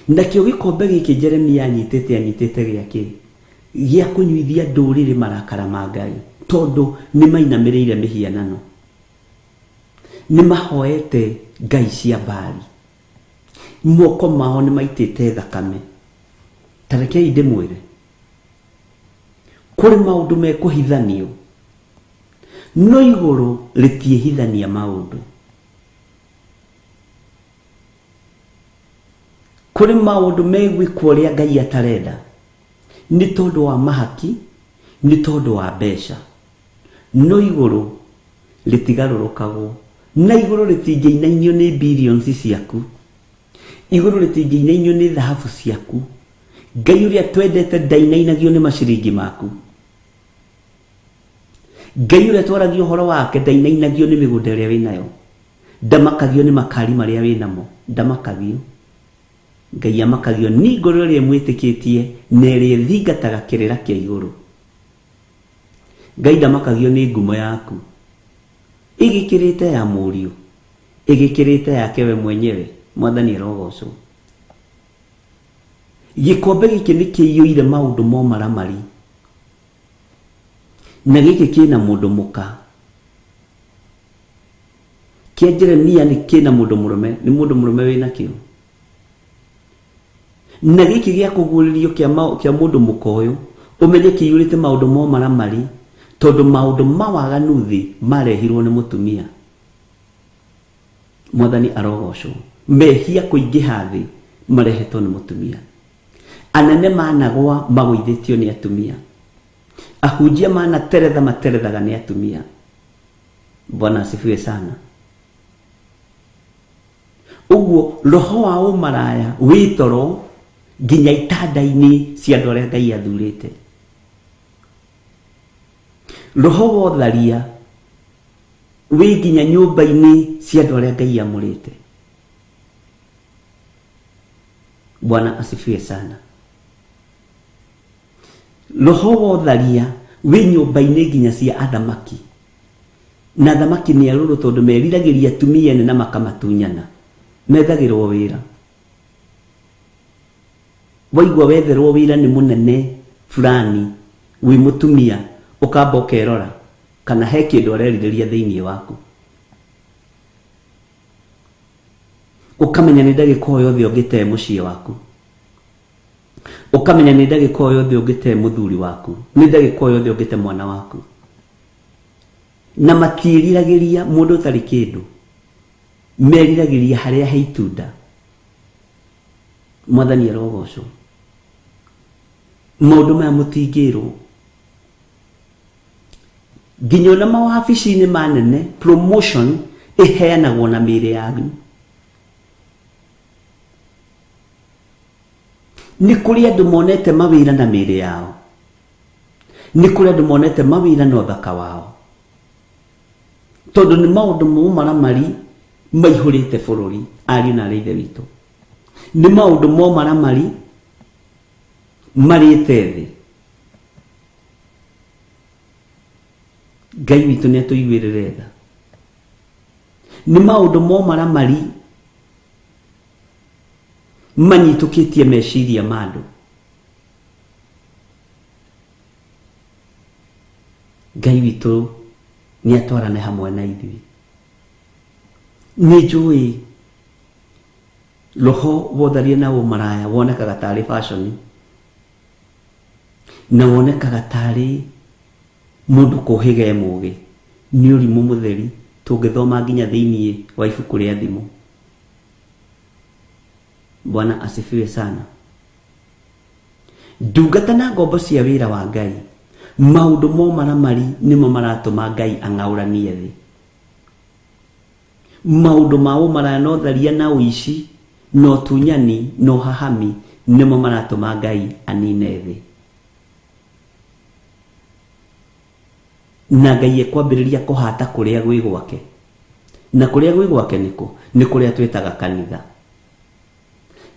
Nakĩo gĩkombe gĩkĩ Jeremia anyitĩte, anyitĩte gĩa kĩ? Gĩa kũnyuithia ndũrĩrĩ marakara ma Ngai, tondũ nĩ mainamĩrĩire mĩhianano, nĩ mahoete ngai cia Baali, moko mao nĩ maitĩte thakame. Ta rekei ndĩmwĩre, kũrĩ maũndũ mekũhithanio, no igũrũ rĩtiĩhithania maũndũ. Kũrĩ maũndũ megwĩkwo ũrĩa Ngai atarenda, nĩ tondũ wa mahaki, nĩ tondũ wa mbeca, no igũrũ rĩtigarũrũkagwo, na igũrũ rĩtingĩinainio nĩ billions ciaku, igũrũ rĩtingĩinainio nĩ thahabu ciaku. Ngai ũrĩa twendete ndainainagio nĩ maciringi maku. Ngai ũrĩa twaragia ũhoro wake ndainainagio nĩ mĩgũnda ĩrĩa wĩnayo, ndamakagio nĩ makari marĩa wĩnamo, ndamakagio. Ngai amakagio nĩ ngoro ĩrĩa ĩmwĩtĩkĩtie na ĩrĩa ĩthingataga kĩrĩra kĩa igũrũ. Ngai ndamakagio nĩ ngumo yaku ĩgĩkĩrĩte ya mũriũ, ĩgĩkĩrĩte yake we mwenyewe. Mwathani arogocwo. Gĩkombe gĩkĩ nĩ kĩiyũire maũndũ ma ũmaramari, na gĩkĩ kĩna mũndũ mũka. Kĩa Jeremia nĩ kĩna mũndũ mũrũme, nĩ mũndũ mũrũme wĩnakĩo. Na gĩkĩ gĩa kũguũrĩrio kĩa mũndũ mũka ũyũ, ũmenye kĩiyũrĩte maũndũ ma ũmaramari, Tondũ maũndũ ma waganu thĩ marehirwo nĩ mũtumia. Mwathani arogocwo. Mehia kũingĩha thĩ marehetwo nĩ mũtumia. Anene managwa magũithĩtio nĩ atumia. Ahunjia manateretha materethaga nĩ atumia. Bwana asifiwe sana. Ũguo roho wa ũmaraya wĩ toro nginya itanda-inĩ cia andũ arĩa Ngai athurĩte. Roho wa ũtharia wĩ nginya nyũmba-inĩ cia andũ arĩa Ngai amũrĩte. Bwana asifiwe sana. Roho wa ũtharia wĩ nyũmba-inĩ nginya cia athamaki. Na athamaki nĩ arũrũ tondũ meriragĩria atumia ene na makamatunyana. Methagĩrwo wĩra. Waigua wetherwo wĩra nĩ mũnene fulani wĩ mũtumia ũkamba ũkerora kana he kĩndũ arerirĩria thĩinĩ waku. Ũkamenya nĩ ndagĩka o yothe ũngĩte mũciĩ waku. Ũkamenya nĩ ndagĩka o yothe ũngĩte mũthuri waku. Nĩ ndagĩka o yothe ũngĩte mwana waku. Na matiĩriragĩria mũndũ ũtarĩ kĩndũ. Meriragĩria harĩa he itunda. Mwathani arogocwo. Maũndũ maya mũtingĩrwo. Nginya ona mawabici-inĩ manene promotion ĩheanagwo na mĩĩrĩ yanyu. Nĩ kũrĩ andũ monete mawĩra na mĩĩrĩ yao. Nĩ kũrĩ andũ monete mawĩra na ũthaka wao. Tondũ nĩ maũndũ momaramari maihũrĩte bũrũri, ariũ na arĩ ithe witũ. Nĩ maũndũ momaramari marĩte thĩ. Ngai witũ nĩ atũiguĩrĩre tha. Nĩ maũndũ momaramari manyitũkĩtie meciria ma andũ. Ngai witũ nĩ atwarane hamwe na ithuĩ. Nĩ njũĩ roho wotharia na ũmaraya wonekaga tarĩ fashion na wonekaga tarĩ mũndũ kũhĩga e mũgĩ. Nĩ ũrimũ mũtheri tũngĩthoma nginya thĩinĩ wa ibuku rĩa Thimo. Bwana asifiwe sana. Ndungata na ngombo cia wĩra wa Ngai, maũndũ momaramari nĩmo maratũma Ngai ang'aũranie thĩ. Maũndũ ma ũmaraya na ũtharia na ũici na ũtunyani na ũhahami nĩmo maratũma Ngai anine thĩ. Na Ngai ekwambĩrĩria kũhata kũrĩa gwĩ gwake. Na kũrĩa gwĩ gwake nĩkũ? Nĩ kũrĩa twĩtaga kanitha.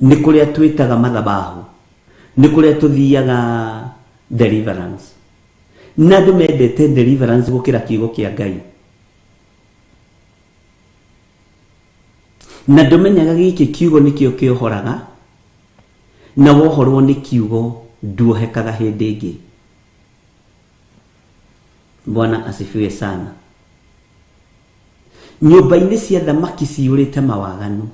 Nĩ kũrĩa twĩtaga mathabahu. Nĩ kũrĩa tũthiaga deliverance. Na andũ mendete deliverance gũkĩra kiugo kĩa Ngai. Na ndũmenyaga gĩkĩ kiugo nĩkĩo kĩohoraga, na wohorwo nĩ kiugo nduohekaga hĩndĩ ĩngĩ. Bwana asifiwe sana. Nyũmba-inĩ cia thamaki ciyũrĩte mawaganu.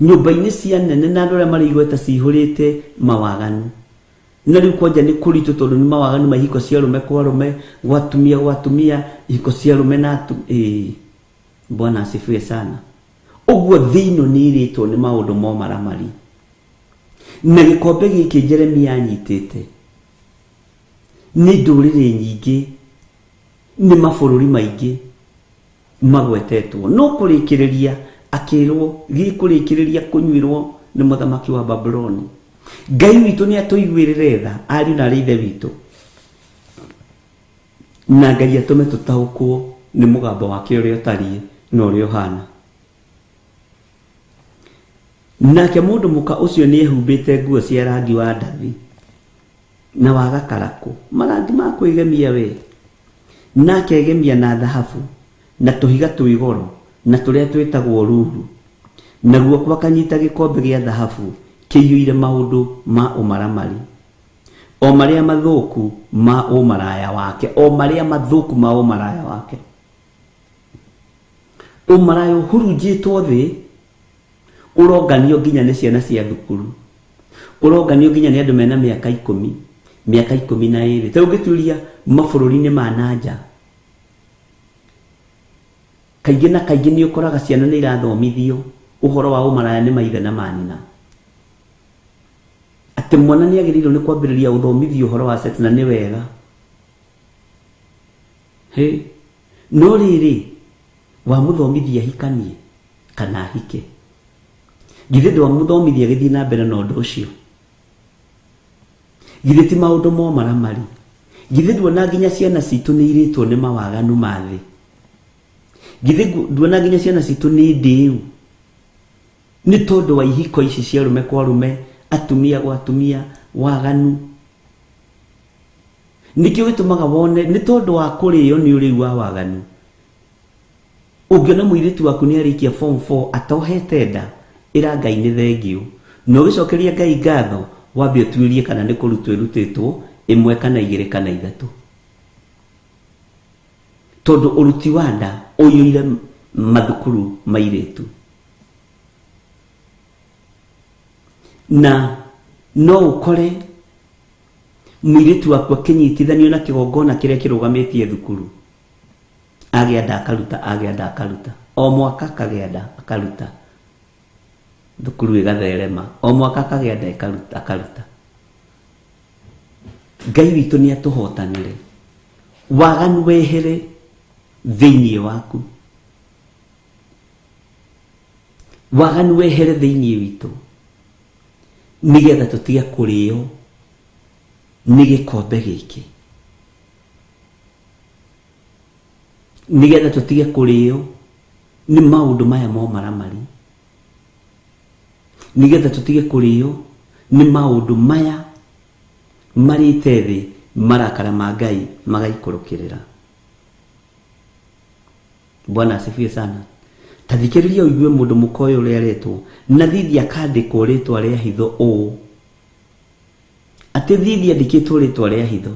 Nyũmba-inĩ cia nene na andũ arĩa marĩ igweta cihũrĩte mawaganu. Na rĩu kwanja nĩ kũritũ tondũ nĩ mawaganu ma ihiko cia arũme kwa arũme, gwa atumia gwa atumia, ihiko cia arũme na atumia. Bwana asifiwe sana. Ũguo thĩ ĩno nĩ ĩrĩtwo nĩ maũndũ momaramari. Na gĩkombe gĩkĩ Jeremia anyitĩte nĩ ndũrĩrĩ nyingĩ, nĩ mabũrũri maingĩ magwetetwo. No kũrĩkĩrĩria akĩrwo gĩkũrĩkĩrĩria kũnyuĩrwo nĩ mũthamaki wa Babuloni. Ngai witũ nĩ atũiguĩrĩre tha, ariũ na arĩ ithe witũ. Na Ngai atũme tũtaũkwo nĩ mũgambo wake ũrĩa ũtariĩ na ũrĩa ũhana. Nake mũndũ mũka ũcio nĩ ehumbĩte nguo cia rangi wa ndathi na wa gakarakũ, marangi ma kwĩgemia we, na akegemia na thahabu na tũhiga twĩ goro na tũrĩa twĩtagwo ruru, na guoko akanyita gĩkombe gĩa thahabu kĩiyũire maũndũ ma ũmaramari, o marĩa mathũku ma ũmaraya wake, o marĩa mathũku ma ũmaraya wake. Ũmaraya ũhurunjĩtwo thĩ, ũronganio nginya nĩ ciana cia thukuru, ũronganio nginya nĩ andũ mena mĩaka ikũmi, Mĩaka 12. Ta ũngĩturia mabũrũri-inĩ ma nanja, kaingĩ na kaingĩ nĩ ũkoraga ciana nĩ irathomithio ũhoro wa ũmaraya nĩ maithe na manina. Atĩ mwana nĩ agĩrĩirwo nĩ kwambĩrĩria gũthomithio ũhoro wa sex, na nĩ wega. Hĩ, no rĩrĩ, wamũthomithia ahikanie kana ahike, githĩ ndwamũthomithia agĩthiĩ na mbere na ũndũ ũcio? Githĩ ti maũndũ momaramari? Githĩ nduona nginya ciana citũ nĩ irĩtwo nĩ mawaganu ma thĩ? Githĩ nduona nginya ciana citũ nĩ ndĩu nĩ tondũ wa ihiko ici cia arũme kwa arũme, atumia gwa atumia, waganu? Nĩkĩo gĩtũmaga wone nĩ tondũ wa kũrĩo nĩ ũrĩu wa waganu. Ũngĩona mũirĩtu waku nĩ arĩkia form 4 atohete nda, ĩra Ngai nĩ thengiũ. Na ũgĩcokeria Ngai ngatho, wambe ũtuĩrie kana nĩ kũrutwo ĩrutĩtwo ĩmwe kana igĩrĩ kana ithatũ. Tondũ ũruti wa nda ũiyũire mathukuru ma airĩtu. Na no ũkore mũirĩtu waku akĩnyitithanio na kĩgongona kĩrĩa kĩrũgamĩtie thukuru. Agĩa nda akaruta, agĩa nda akaruta. O mwaka akagĩa nda akaruta. Thukuru ĩgatherema. O mwaka akagĩa nda ĩkaruta, akaruta. Ngai witũ nĩ atũhotanĩre. Waganu wehere thĩinĩ waku. Waganu wehere thĩinĩ witũ. Nĩgetha tũtige kũrĩo nĩ gĩkombe gĩkĩ. Nĩgetha tũtige kũrĩo nĩ maũndũ maya momaramari. Nĩgetha tũtige kũrĩo nĩ maũndũ maya marĩte thĩ, marakara ma Ngai magaikũrũkĩrĩra. Bwana asifiwe sana. Ta thikĩrĩria ũigue mũndũ mũka ũyũ ũrĩa aretwo na thithi akandĩkwo rĩtwa rĩa hitho ũũ. Atĩ thithi andĩkĩtwo rĩtwa rĩa hitho.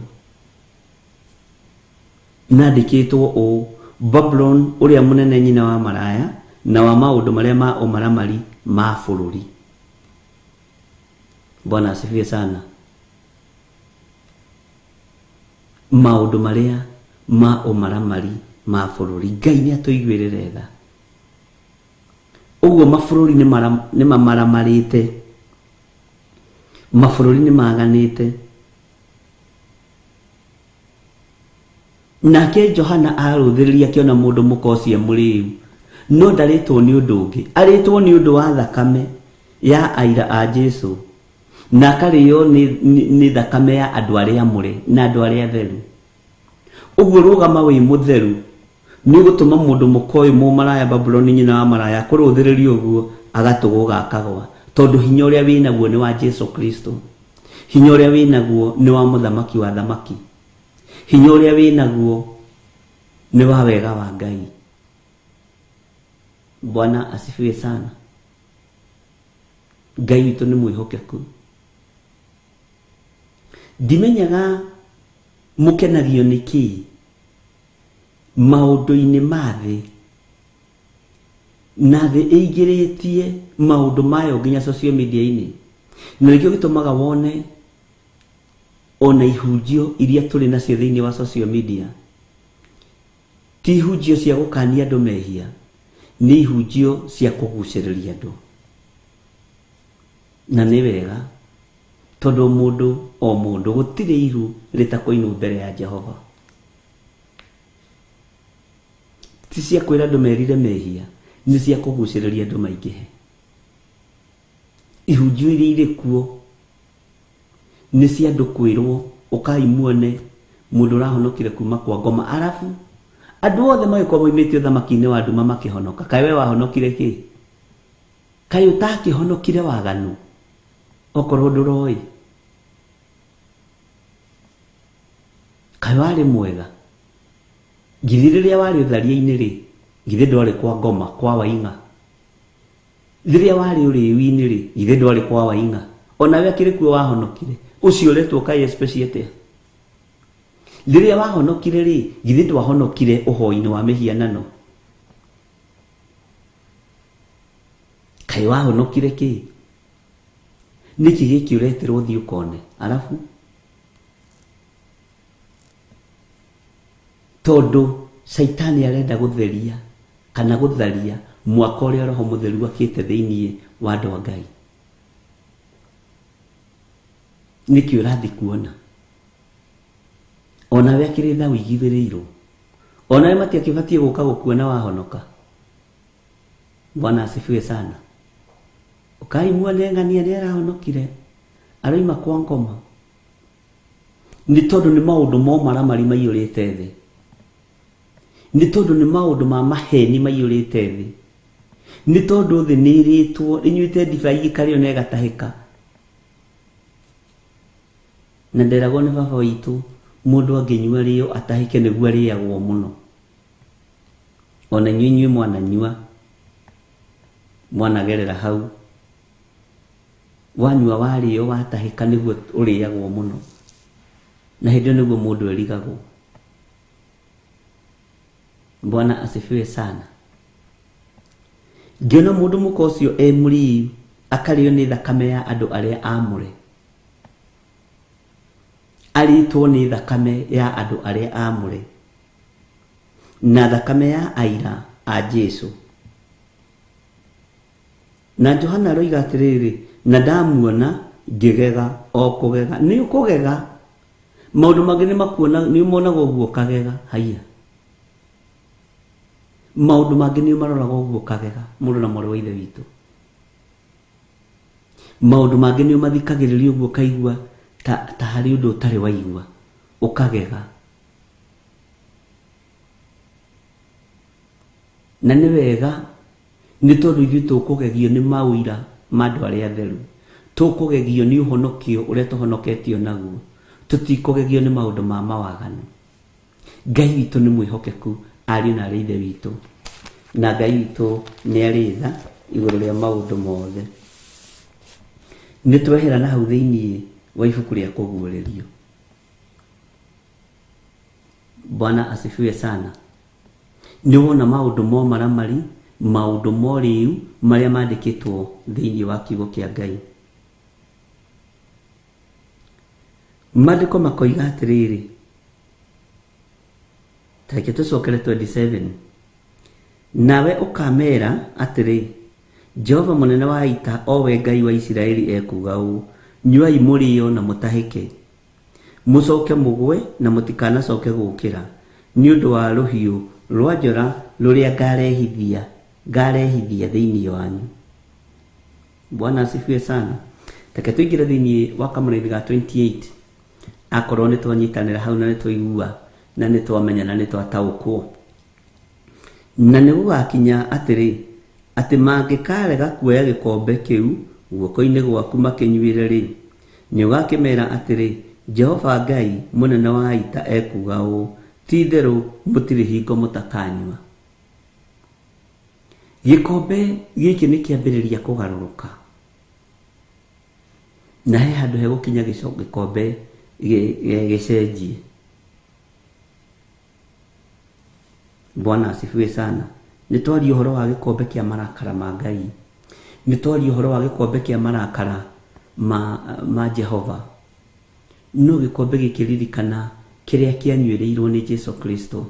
Na andĩkĩtwo ũũ, Babuloni ũrĩa mũnene, nyina wa maraya na wa maũndũ marĩa ma ũmaramari ma bũrũri. Bwana asifiwe sana. Maũndũ marĩa ma ũmaramari ma bũrũri. Ngai nĩ atũiguĩrĩre tha. Ũguo mabũrũri nĩ mamaramarĩte. Mabũrũri nĩ maganĩte. Nake Johana arũthĩrĩria akĩona mũndũ mũka ũcio mũrĩu, no ndarĩtwo nĩ ũndũ ũngĩ, arĩtwo nĩ ũndũ wa thakame ya aira a Jesu, na akarĩo nĩ thakame ya andũ arĩa amũre na andũ arĩa atheru. Ũguo rũgama wĩ mũtheru nĩ ũgũtũma mũndũ mũka ũyũ mũmaraya Babuloni nyina wa maraya akũrũthĩrĩria ũguo agatũgũga akagwa, tondũ hinya ũrĩa wĩnaguo nĩ wa Jesu Kristo. Hinya ũrĩa wĩnaguo nĩ wa mũthamaki wa thamaki. Hinya ũrĩa wĩnaguo nĩ wa wega wa Ngai. Bwana asifiwe sana. Ngai witũ nĩ mwĩhokeku. Ndimenyaga mũkenagio nĩ kĩĩ maũndũ-inĩ ma thĩ, na thĩ ĩingĩrĩtie maũndũ mayo nginya social media-inĩ. Na nĩkĩo gĩtũmaga wone ona ihunjio iria tũrĩ nacio thĩinĩ wa social media ti ihunjio cia gũkania andũ mehia, nĩ ihunjio cia kũgucĩrĩria andũ. Na nĩ wega, tondũ mũndũ o mũndũ gũtirĩ iru rĩtakũinwo mbere ya Jehova. Ti cia kwĩra andũ merire mehia, nĩ cia kũgucĩrĩria andũ maingĩhe. Ihunjio iria irĩ kuo nĩ cia andũ kwĩrwo ũkai muone mũndũ ũrahonokire kuma kwa ngoma, arabu andũ othe magĩkorwo moimĩte ũthamaki-inĩ wa nduma makĩhonoka. Kaĩ we wahonokire kĩ? Kaĩ ũtakĩhonokire waganu okorwo ndũroĩ? Kaĩ warĩ mwega? Githĩ rĩrĩa warĩ ũtharia-inĩ rĩ, githĩ ndwarĩ kwa ngoma kwa waing'a? Rĩrĩa warĩ ũrĩu-inĩ rĩ, githĩ ndwarĩ kwa waing'a? Onawe akĩrĩ kuo wahonokire. Ũcio ũretwo kaĩ especially atĩa? Rĩrĩa wahonokire rĩ, githĩ ndwahonokire ũhoi-inĩ wa mĩhianano? Kaĩ wahonokire kĩ? Nĩkĩ gĩkĩ ũreterwo ũthiĩ ũkone? Arabu? Tondũ Caitani arenda gũtheria kana gũtharia mwako ũrĩa Roho Mũtheru akĩte thĩinĩ wa andũ a Ngai. Nĩkĩ ũrathiĩ kuona? Onawe akĩrĩ tha ũigithĩrĩirwo. Onawe matiakĩbatiĩ gũka gũkuona wahonoka. Bwana asifiwe sana. Ũkai muone ng'ania nĩ arahonokire. Aroima kwa ngoma. Nĩ tondũ nĩ maũndũ ma ũmaramari maiyũrĩte thĩ. Nĩ tondũ nĩ maũndũ ma maheni maiyũrĩte thĩ. Nĩ tondũ thĩ nĩ ĩrĩtwo, ĩnyuĩte ndibei ĩkarĩo na ĩgatahĩka. Na nderagwo nĩ baba witũ, mũndũ angĩnyua rĩo atahĩke nĩguo arĩagwo mũno. Ona inyuĩ inyuĩ mwananyua, mwanagerera hau, wanyua warĩo watahĩka nĩguo ũrĩagwo mũno. Na hĩndĩ ĩyo nĩguo mũndũ erigagwo. Bwana asifiwe sana. Ngĩona mũndũ mũka ũcio e mũrĩu akarĩo nĩ thakame ya andũ arĩa aamũre. Arĩtwo nĩ thakame ya andũ arĩa aamũre na thakame ya aira a Jesu. Na Johana aroiga atĩrĩrĩ, na ndamuona ngĩgega o kũgega. Nĩ ũkũgega. Maũndũ mangĩ nĩ makuona, nĩ ũmonaga ũguo ũkagega. Haiya. Maũndũ mangĩ nĩ ũmaroraga ũguo ũkagega, mũrũ na mwarĩ wa Ithe witũ. Maũndũ mangĩ nĩ ũmathikagĩrĩria ũguo ũkaigua ta, ta harĩ ũndũ ũtarĩ waigua, ũkagega. Na nĩ wega nĩ tondũ ithuĩ tũkũgegio nĩ maũira ma andũ arĩa atheru. Tũkũgegio nĩ ũhonokio ũrĩa tũhonoketio naguo. Tũtikũgegio nĩ maũndũ ma mawaganu. Ngai witũ nĩ mwĩhokeku, ariũ na aarĩ a Ithe witũ. Na Ngai witũ nĩ arĩ tha igũrũ rĩa maũndũ mothe. Nĩ twehera na hau thĩinĩ wa ibuku rĩa Kũguũrĩrio. Bwana asifiwe sana. Nĩ wona maũndũ ma ũmaramari, maũndũ ma ũrĩu marĩa mandĩkĩtwo thĩinĩ wa kiugo kĩa Ngai. Maandĩko makoiga atĩrĩrĩ, ta reke tũcokere 27, nawe ũkamera atĩrĩ, Jehova mũnene wa ita, o we Ngai wa Isiraeli ekuuga ũũ, nyuai mũrĩo na mũtahĩke, mũcoke mũgwe na mũtikanacoke gũũkĩra, nĩ ũndũ wa rũhiũ rwa njora rũrĩa ngarehithia ngarehithia thĩinĩ wanyu. Bwana asifiwe sana. Reke tũingĩre thĩinĩ wa kamũraini ga 28 akorwo nĩ twanyitanĩra hau na nĩ twaigua na nĩ twamenya na nĩ twataũkwo. Na nĩ gũgakinya atĩrĩ, atĩ mangĩkarega kuoya gĩkombe kĩu guoko-inĩ gwaku makĩnyuĩre-rĩ, nĩũgakĩmera atĩrĩ, Jehova Ngai mũnene wa ita ekuuga ũũ, Ti-itherũ mũtirĩ hingo mũtakanyua. Gĩkombe gĩkĩ nĩ kĩambĩrĩria kũgarũrũka, na he handũ hegũkinya gĩkombe gĩcenjie. Bwana asifiwe sana. Nĩ twaria ũhoro wa gĩkombe kĩa marakara ma Ngai. Nĩ twaria ũhoro wa gĩkombe kĩa marakara ma, ma Jehova. No gĩkombe gĩkĩ ririkana kĩrĩa kĩanyuĩrĩirwo nĩ Jesu Kristo.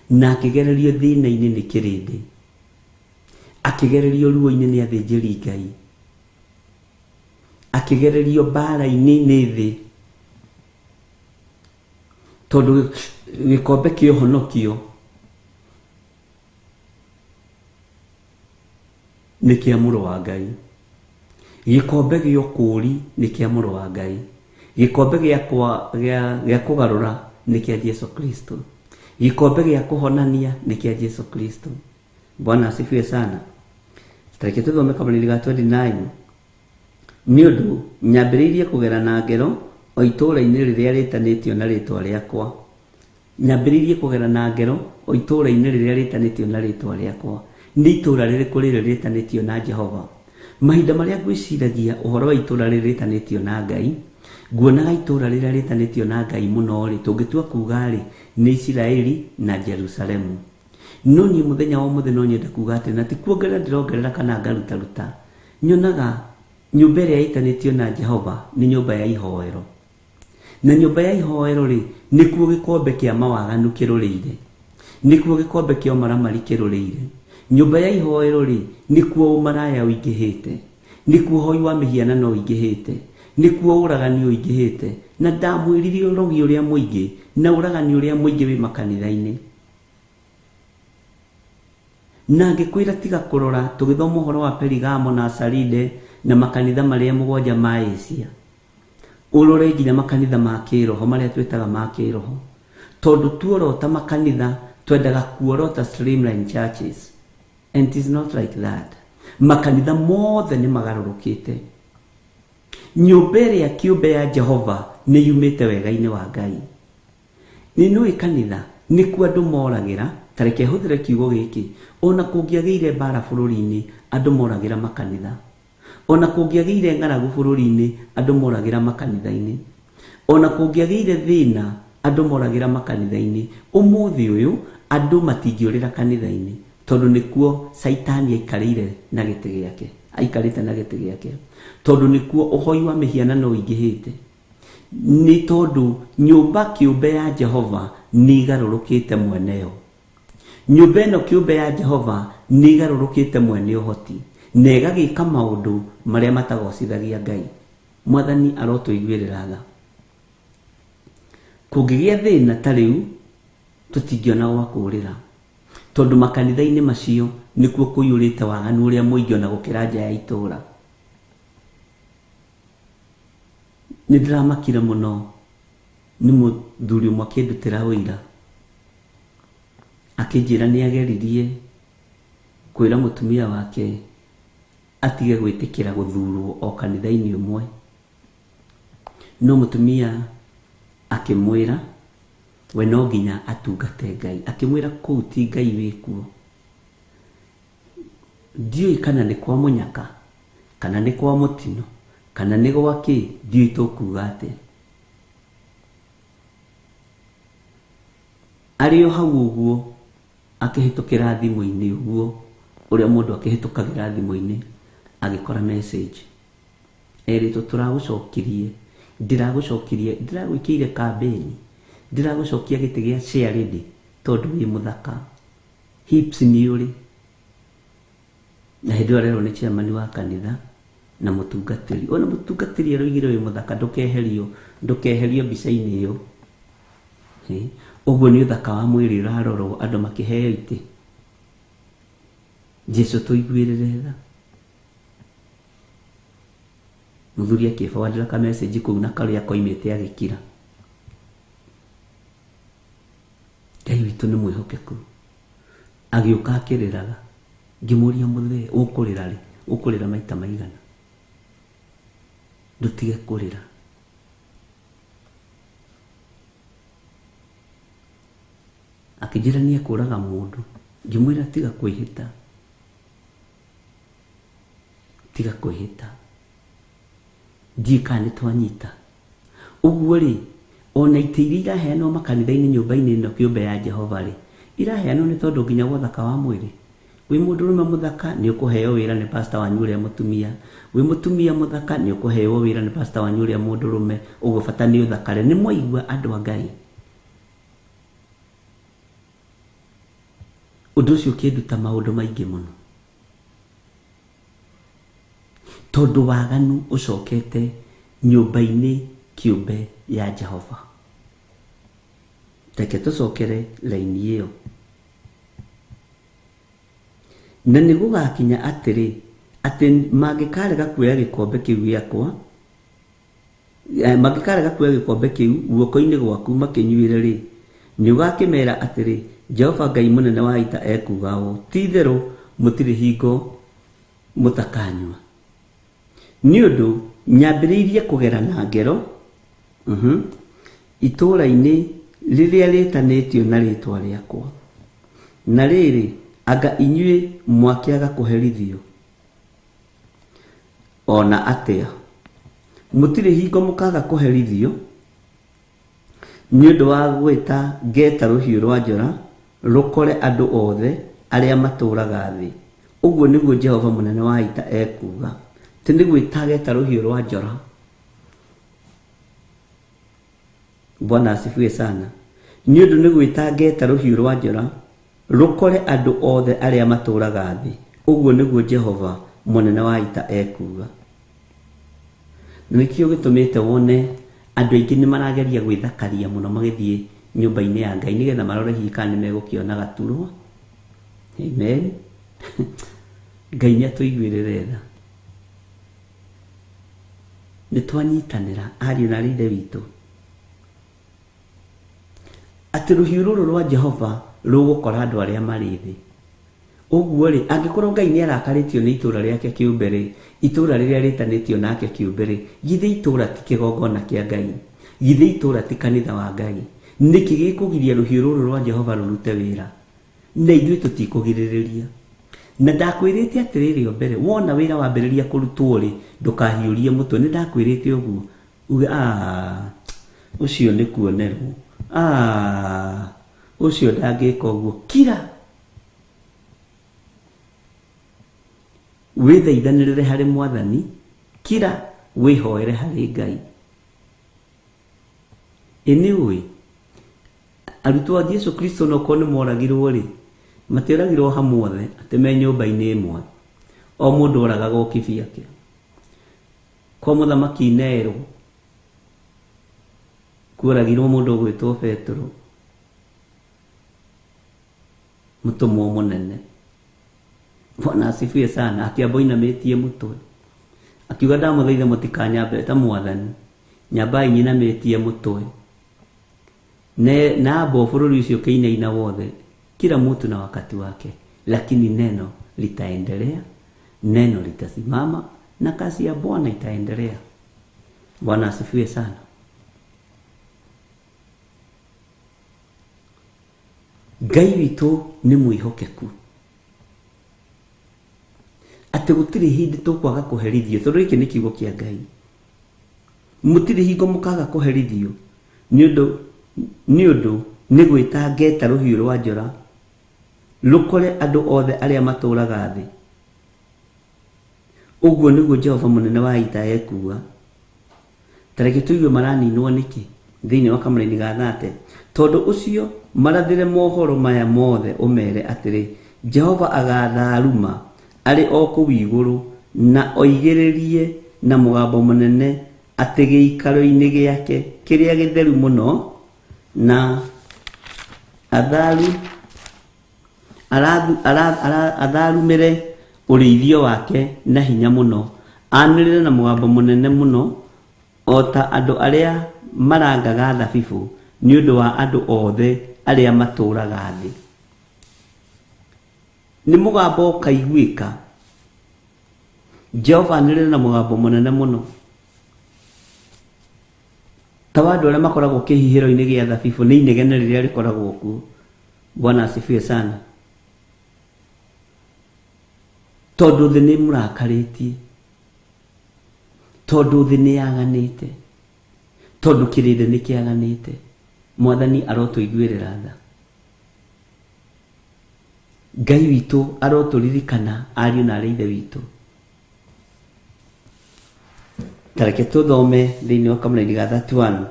Na akĩgererio thĩna-inĩ nĩ kĩrĩndĩ. Akĩgererio ruo-inĩ nĩ athĩnjĩri Ngai. Akĩgererio mbara-inĩ nĩ thĩ. Tondũ gĩkombe kĩa ũhonokio nĩ kĩa mũrũ wa Ngai. Gĩkombe gĩa ũkũũri nĩ kĩa mũrũ wa Ngai. Gĩkombe gĩa kwa, gĩa, gĩa kũgarũra nĩ kĩa Jesu Kristo. Gĩkombe gĩa kũhonania nĩ kĩa Jesu Kristo. Bwana asifiwe sana. Tareke tũthome kamũrĩri ga 29. Nĩ ũndũ nyambĩrĩirie kũgera na ngero o itũũra-inĩ rĩrĩa rĩĩtanĩtio na rĩĩtwa rĩakwa. Nyambĩrĩirie kũgera na ngero o itũũra-inĩ rĩrĩa rĩĩtanĩtio na rĩĩtwa rĩakwa. Nĩ itũũra rĩrĩkũ rĩrĩ rĩĩtanĩtio na Jehova? Mahinda marĩa ngwĩciragia ũhoro wa itũũra rĩrĩ rĩĩtanĩtio na Ngai, nguonaga itũũra rĩrĩa rĩĩtanĩtio na Ngai mũno-rĩ, tũngĩtua kuuga-rĩ, nĩ Isiraeli na Jerusalemu. No niĩ mũthenya wa ũmũthĩ no nyende kuuga atĩrĩ, na ti kuongerera ndĩrongerera kana ngarutaruta, nyonaga nyũmba ĩrĩa ĩtanĩtio na Jehova nĩ nyũmba ya ihoero. Na nyũmba ya ihoero rĩ, nĩkuo gĩkombe kĩa mawaganu kĩrũrĩire, nĩkuo gĩkombe kĩa ũmaramari kĩrũrĩire. Nyũmba ya ihoero rĩ, nĩkuo ũmaraya ũingĩhĩte, nĩkuo ũhoi wa mĩhianano ũingĩhĩte, nĩkuo ũragani ũingĩhĩte. Na ndamwĩrire ũrogi ũrĩa mũingĩ na ũragani ũrĩa mũingĩ wĩ makanitha-inĩ. Na ngĩkwĩra tiga kũrora, tũgĩthoma ũhoro wa Perigamo na Saride na makanitha marĩa 7 ma Asia, ũrore nginya makanitha ma kĩroho marĩa twĩtaga ma kĩroho, tondũ tuorota makanitha twendaga kuorota streamline churches, and it is not like that. Makanitha mothe nĩ magarũrũkĩte. Nyũmba ĩrĩa kĩũmbe ya Jehova nĩ yumĩte wega-inĩ wa Ngai. Nĩ nũĩ kanitha nĩkuo andũ moragĩra, ta reke hũthĩre kiugo gĩkĩ, ona kũngĩagĩire mbara bũrũri-inĩ andũ moragĩra makanitha, ona kũngĩagĩire ng'aragu bũrũri-inĩ andũ moragĩra makanitha-inĩ, ona kũngĩagĩire thĩna andũ moragĩra makanitha-inĩ. Ũmũthĩ ũyũ andũ matingĩũrĩra kanitha-inĩ, tondũ nĩkuo Caitani aikarĩire na gĩtĩ gĩake, aikarĩte na gĩtĩ gĩake, tondũ nĩkuo ũhoi wa mĩhianano ũingĩhĩte. Nĩ tondũ nyũmba kĩũmbe ya Jehova nĩ ĩgarũrũkĩte mweneyo. Nyũmba ĩno kĩũmbe ya Jehova nĩ ĩgarũrũkĩte mwene ũhoti, na ĩgagĩka maũndũ marĩa matagocithagia Ngai. Mwathani arotũiguĩrĩra tha. Kũngĩgĩa thĩna ta rĩu, tũtingĩona gwa kũũrĩra, tondũ makanitha-inĩ macio nĩkuo kũiyũrĩte waganu ũrĩa mũingĩ ona gũkĩra nja ya itũũra. Nĩ ndĩramakire mũno nĩ mũthuri ũmwe akĩndutĩra ũira, akĩnjĩra nĩ ageririe kwĩra mũtumia wake atige gwĩtĩkĩra gũthurwo o kanitha-inĩ ũmwe, no mũtumia akĩmwĩra we no nginya atungate Ngai. Akĩmwĩra kũu ti Ngai wĩkuo. Ndiũĩ kana nĩ kwa mũnyaka, kana nĩ kwa mũtino, kana nĩ gwa kĩ, ndiũĩ tũkuga atĩa. Arĩ o hau ũguo akĩhĩtũkĩra thimũ-inĩ ũguo, ũrĩa mũndũ akĩhĩtũkagĩra thimũ-inĩ, agĩkora message erĩtwo tũragũcokirie, ndĩragũcokirie, ndĩragwĩkĩire campaign, ndĩragũcokia gĩtĩ gĩa chair lady tondũ wĩ mũthaka, hips nĩ ũrĩ. Na hĩndĩ ĩyo arerwo nĩ chairman wa kanitha na mũtungatĩri. Ona mũtungatĩri aroigire wĩ mũthaka, ndũkeherio, ndũkeherio mbica-inĩ ĩyo. Ũguo nĩ ũthaka wa mwĩrĩ ũrarorwo andũ makĩheo itĩ. Jesu tũiguĩrĩre tha. Mũthuri akĩbawandĩra ka message kũu na karĩa koimĩte agĩkira. Ngai witũ nĩ mwĩhokeku. Agĩũka akĩrĩraga. Ngĩmũria mũthee, ũkũrĩra rĩ? Ũkũrĩra maita maigana? Ndũtige kũrĩra. Akĩnjĩra nĩ ekũraga mũndũ. Ngĩmwĩra tiga kwĩhĩta, tiga kwĩhĩta. Ndiũĩ kana nĩ twanyita. Ũguo rĩ, ona itĩ iria iraheanwo makanitha-inĩ nyũmba-inĩ ĩno kĩũmbe ya Jehova rĩ, iraheanwo nĩ tondũ nginya wa ũthaka wa mwĩrĩ. Wĩ mũndũrũme mũthaka nĩ ũkũheo wĩra nĩ pastor wanyu ũrĩa mũtumia, wĩ mũtumia mũthaka nĩ ũkũheo wĩra nĩ pastor wanyu ũrĩa mũndũrũme. Ũguo bata nĩ ũthakare. Nĩ mwaigua andũ a Ngai? Ũndũ ũcio ũkĩnduta maũndũ maingĩ mũno, tondũ waganu ũcokete nyũmba-inĩ kĩũmbe ya Jehova. Reke tũcokere raini ĩyo. Na nĩ gũgakinya atĩrĩ, atĩ mangĩkarega kuoya gĩkombe kĩu gĩakwa, mangĩkarega kuoya gĩkombe kĩu guoko-inĩ gwaku makĩnyuĩre rĩ, nĩ ũgakĩmera atĩrĩ, Jehova Ngai mũnene wa ita ekuuga ũũ, ti-itherũ mũtirĩ hingo mũtakanyua. Nĩ ũndũ nyambĩrĩirie kũgera na ngero itũũra-inĩ rĩrĩa rĩtanĩtio na rĩĩtwa rĩakwa. Na rĩrĩ, anga inyuĩ mwakĩaga kũherithio ona atĩa? Mũtirĩ hingo mũkaga kũherithio nĩ ũndũ wa gwĩta ngeta rũhiũ rwa njora rũkore andũ othe arĩa matũũraga thĩ. Ũguo nĩguo Jehova mũnene wa ita ekuuga. Ti nĩ gwĩta ageta rũhiũ rwa njora. Bwana asifiwe sana. Nĩ ũndũ nĩ gwĩta ngeta rũhiũ rwa njora rũkore andũ othe arĩa matũũraga thĩ. Ũguo nĩguo Jehova mũnene wa ita ekuuga. Na nĩkĩo gĩtũmĩte wone andũ aingĩ nĩ marageria gwĩthakaria mũno magĩthiĩ nyũmba-inĩ ya Ngai nĩgetha marore hihi kana nĩ megũkĩona gaturwa. Amen. Ngai nĩ atũiguĩrĩre tha. Nĩ twanyitanĩra ariũ na aarĩ a Ithe witũ atĩ rũhiũ rũrũ rwa Jehova rũgũkora andũ arĩa marĩ thĩ. Ũguo rĩ, angĩkorwo Ngai nĩ arakarĩtio nĩ itũũra rĩake kĩũmbe rĩ, itũũra rĩrĩa rĩtanĩtio nake kĩũmbe rĩ, githĩ itũũra ti kĩgongona kĩa Ngai? Githĩ itũũra ti kanitha wa Ngai? Nĩkĩ gĩkũgiria rũhiũ rũrũ rwa Jehova rũrute wĩra? Na ithuĩ tũtikũgirĩrĩria. Na ndakwĩrĩte atĩrĩrĩ o mbere, wona wĩra wambĩrĩria kũrutwo rĩ, ndũkahiũrie mũtwe. Nĩ ndakwĩrĩte ũguo. Uge, ah, ũcio nĩ kuonerwo. Ah, ũcio ndangĩka ũguo. Kira! Wĩthaithanĩrĩre harĩ Mwathani, kira wĩhoere harĩ Ngai. Ĩ nĩ ũĩ, arutwo a Jesu Kristo no korwo nĩ moragirwo rĩ, matioragirwo hamwe othe atĩ me nyũmba-inĩ ĩmwe. O mũndũ oragagwo kibiake. Kwa mũthamaki Nero kuoragirwo mũndũ ũgwĩtwo Petero, mũtũmwo mũnene. Bwana asifiwe sana. Akĩamba inamĩtie mũtwe akiuga, ndamũthaitha mũtikanyambe ta mwathani, nyambai nyinamĩtie mũtwe. Nabo bũrũri ũcio ũkĩinaina wothe, kila mtu na wakati wake, lakini neno litaendelea, neno litasimama na kazi ya Bwana itaendelea. Bwana asifiwe sana. Ngai witũ nĩ mwĩhokeku atĩ gũtirĩ hĩndĩ tũkwaga kũherithio, tondũ gĩkĩ nĩ kiugo kĩa Ngai. Mũtirĩ hingo mũkaga kũherithio nĩ ũndũ nĩ gwĩta ngeta rũhiũ rwa njora rũkore andũ othe arĩa matũũraga thĩ. Ũguo nĩguo Jehova mũnene wa ita ekuuga. Ta reke tũigue maraninwo nĩkĩ thĩinĩ wa kamũraini ga 30. Tondũ ũcio marathĩre mohoro maya mothe ũmere atĩrĩ, Jehova agatharuma arĩ o kũu igũrũ na oigĩrĩrie na mũgambo mũnene atĩ gĩikaro-inĩ gĩake kĩrĩa gĩtheru mũno, na atharumĩre ũrĩithio wake na hinya mũno, anĩrĩre na mũgambo mũnene mũno o ta andũ arĩa marangaga thabibũ nĩ ũndũ wa andũ othe arĩa matũũraga thĩ. Nĩ mũgambo ũkaiguĩka. Jehova anĩrĩre na mũgambo mũnene mũno ta wa andũ arĩa makoragwo kĩhihĩro-inĩ gĩa thabibũ, nĩ inegene rĩrĩa rĩkoragwo kuo. Bwana asifiwe sana. Tondũ thĩ nĩ mũrakarĩtie, tondũ thĩ nĩ yaganĩte, tondũ kĩrĩndĩ nĩ kĩaganĩte. Mwathani arotũiguĩrĩra tha. Ngai witũ arotũririkana ariũ na aarĩ a Ithe witũ. Ta reke tũthome thĩinĩ wa kamũraini ga 31.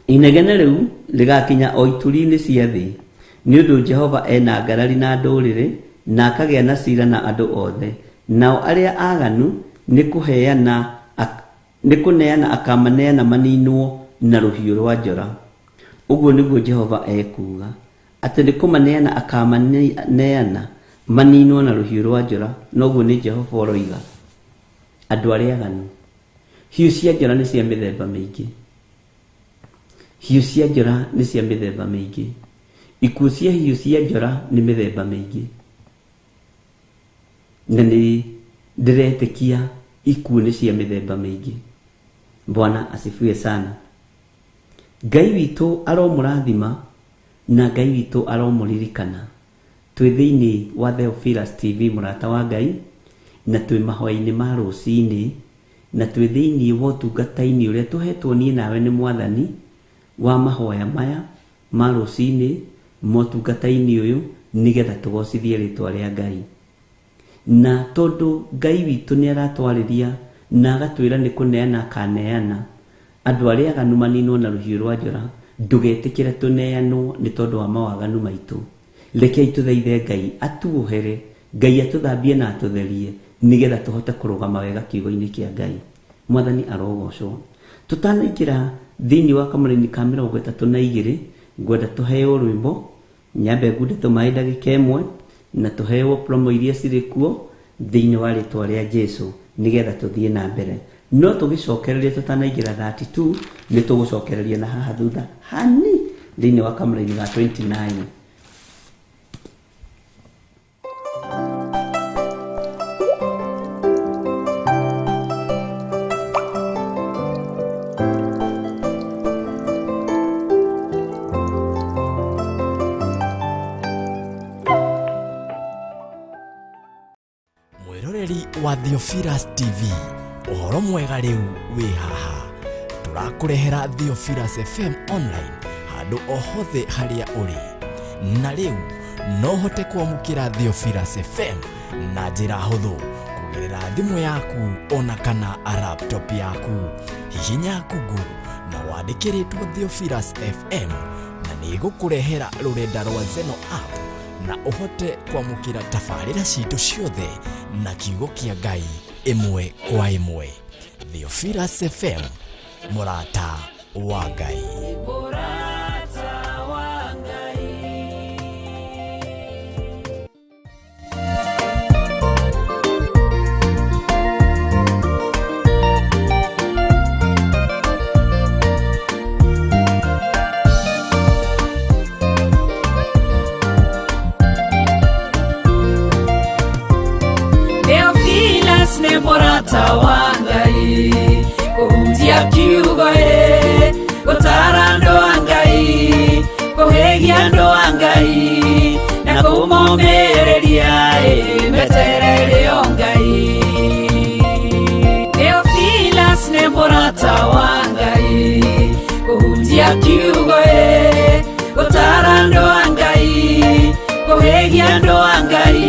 Inegene rĩu rĩgakinya o ituri-inĩ cia thĩ, nĩ ũndũ Jehova ena ngarari na ndũrĩrĩ, na akagĩa na cira na andũ othe. Nao arĩa aganu nĩ kũneana akamaneana maninwo na rũhiũ rwa njora. Ũguo nĩguo Jehova ekuuga, atĩ nĩ kũmaneana akamaneana maninwo na rũhiũ rwa njora. Noguo nĩ Jehova ũroiga. Andũ arĩa aganu, hiũ cia njora nĩ cia mĩthemba mĩingĩ. Hiũ cia njora nĩ cia mĩthemba mĩingĩ. Ikuũ cia hiũ cia njora nĩ mĩthemba mĩingĩ. Na nĩ ndĩretĩkia ikuũ nĩ cia mĩthemba mĩingĩ. Bwana asifiwe sana. Ngai witũ aromũrathima na Ngai witũ aromũririkana. Twĩ thĩinĩ wa Theophilus TV mũrata wa Ngai, na twĩ mahoya-inĩ ma rũcinĩ, na twĩ thĩinĩ wa ũtungata-inĩ ũrĩa tũhetwo niĩ nawe nĩ Mwathani wa mahoya maya ma rũcinĩ motungata-inĩ ũyũ, nĩgetha tũgocithie rĩtwa rĩa Ngai. Na tondũ Ngai witũ nĩ aratwarĩria na agatwĩra nĩ kũneana akaneana Andũ arĩa aganu maninwo na rũhiũ rwa njora. Ndũgetĩkĩre tũneanwo nĩ tondũ wa mawaganu maitũ. Rekei tũthaithe Ngai atuohere, Ngai atũthambie na atũtherie, nĩgetha tũhote kũrũgama wega kiugo-inĩ kĩa Ngai. Mwathani arogocwo. Tũtanaingĩra thĩinĩ wa kamũraini ka 32, ngwenda tũheo rwĩmbo, nyambe ngunde tũmaĩ ndagĩka ĩmwe, na tũheo promo iria cirĩ kuo thĩinĩ wa rĩtwa rĩa Jesu, nĩgetha tũthiĩ na mbere. No tũgĩcokereria tũtanaingĩra 32, nĩ tũgũcokereria na haha thutha hani thĩinĩ wa kamũraini ga 29. Mwiroreri wa Theophilus TV, ũhoro mwega rĩu wĩ haha. Tũrakũrehera Theophilus FM online handũ o hothe harĩa ũrĩ. Na rĩu no ũhote kwamũkĩra Theophilus FM na njĩra hũthũ kũgerera thimũ yaku ona kana laptop yaku. Hihinya Google na wandĩkĩrĩtwo Theophilus FM na nĩ ĩgũkũrehera rũrenda rwa Zeno app na ũhote kwamũkĩra tabarĩra citũ ciothe na kiugo kĩa Ngai ĩmwe kwa ĩmwe. Theophilus FM, mũrata wa Ngai. Mũrata wa Ngai. Theophilus nĩ mũrata wa Ngai, kũhunjia kiugo ĩ, gũtara andũ a Ngai, kũhĩgia andũ a Ngai, na kũmomĩrĩria ĩ, meterere o Ngai. Theophilus nĩ mũrata wa Ngai, kũhunjia kiugo ĩ, gũtara andũ a Ngai, kũhĩgia andũ a Ngai,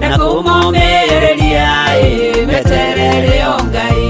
na kũmomĩrĩria ĩ, meterere o Ngai.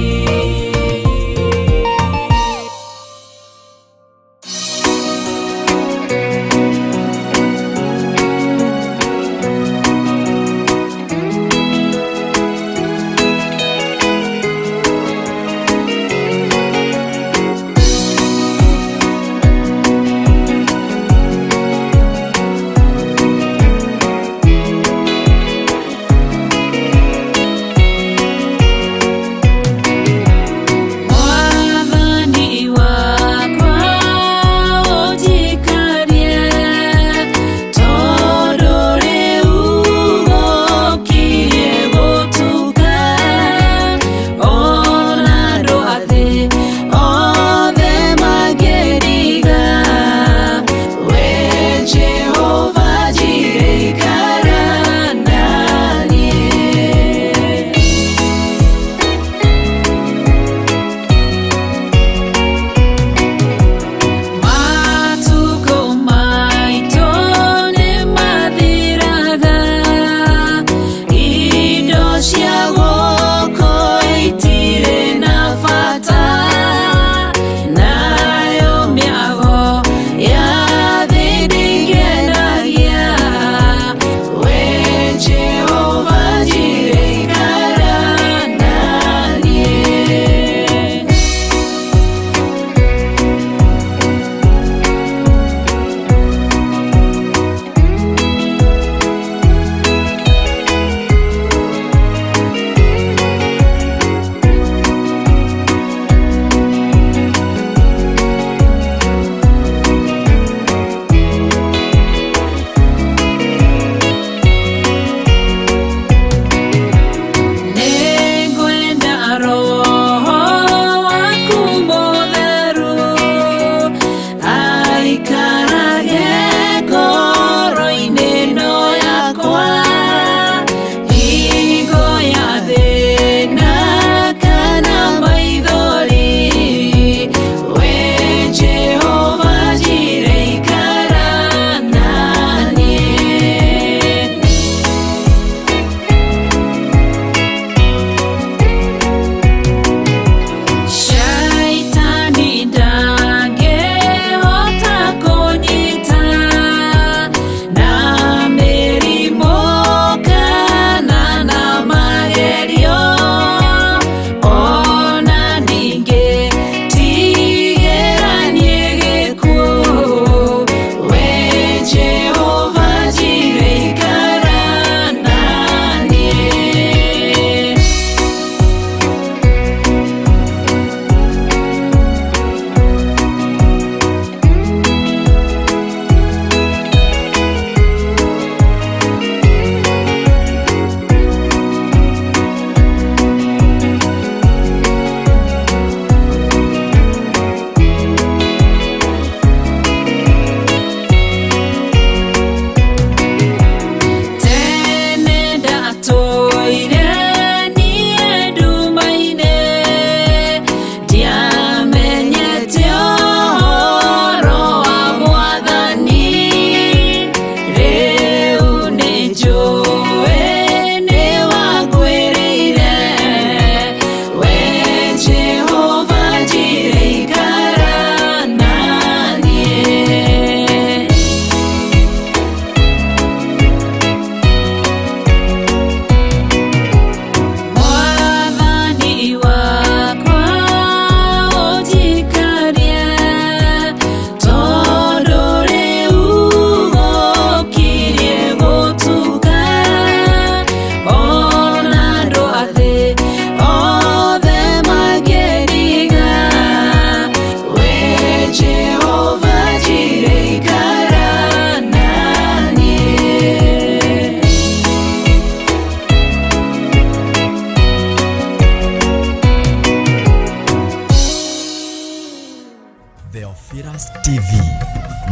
Theophilus TV,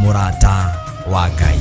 mũrata wa Ngai.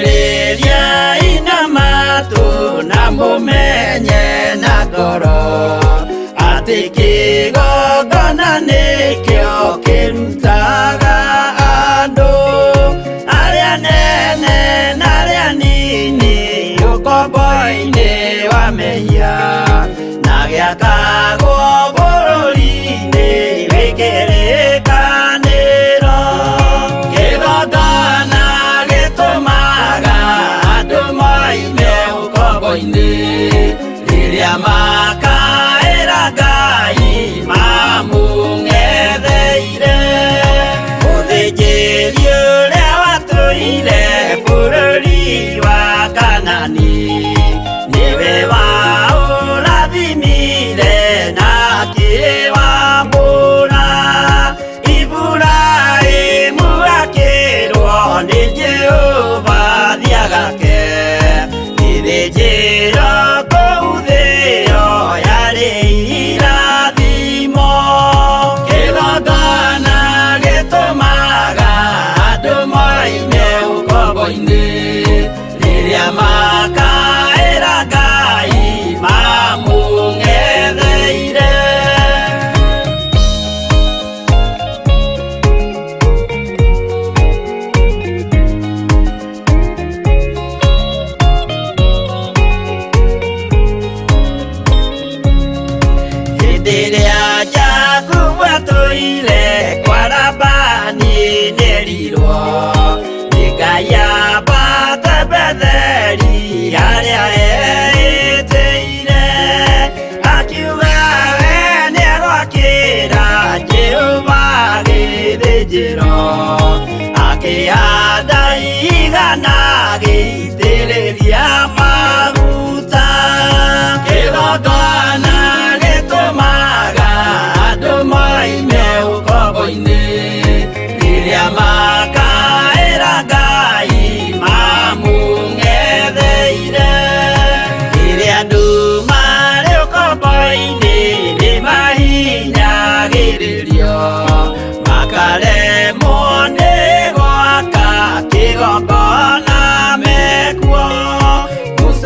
Thikĩrĩriai na matũ na mũmenye na ngoro atĩ kĩgongona nĩkĩo kĩrutaga andũ arĩa nene na arĩa nini ũkombo-inĩ wa mehia na gĩakagwo bũrũri-inĩ wĩ kĩrĩkanĩro. Kĩgongona gĩtũmaga andũ moime ũkombo-inĩ rĩrĩa makaĩra Ngai mamũng'etheire. Mũthĩnjĩri ũrĩa watũire bũrũri wa Kanani nĩwe waũrathimire na akĩwambũra. Iburahĩmu akĩrwo nĩ Jehova thiagake gĩthĩnjĩro kũu thĩo yarĩ irathimo. Kĩgongona gĩtũmaga andũ moime ũkombo-inĩ rĩrĩa makaĩra Ngai mamũng'etheire. Hĩndĩ ĩrĩa Jakubu atũire kwa Labani nĩerirwo nĩ Ngai ambate Betheli harĩa eĩtĩire. Akiuga we nĩegwakĩra Jehova gĩthĩnjĩro, akĩhanda igana agĩitĩrĩria maguta. Kĩgongona gĩtũmaga andũ moime ũkombo-inĩ rĩrĩa makaĩra Ngai mamũng'etheire. Rĩrĩa andũ marĩ ũkombo-inĩ nĩmahinyagĩrĩrio makaremwo nĩ gwaka kĩgongona mekuo. Musa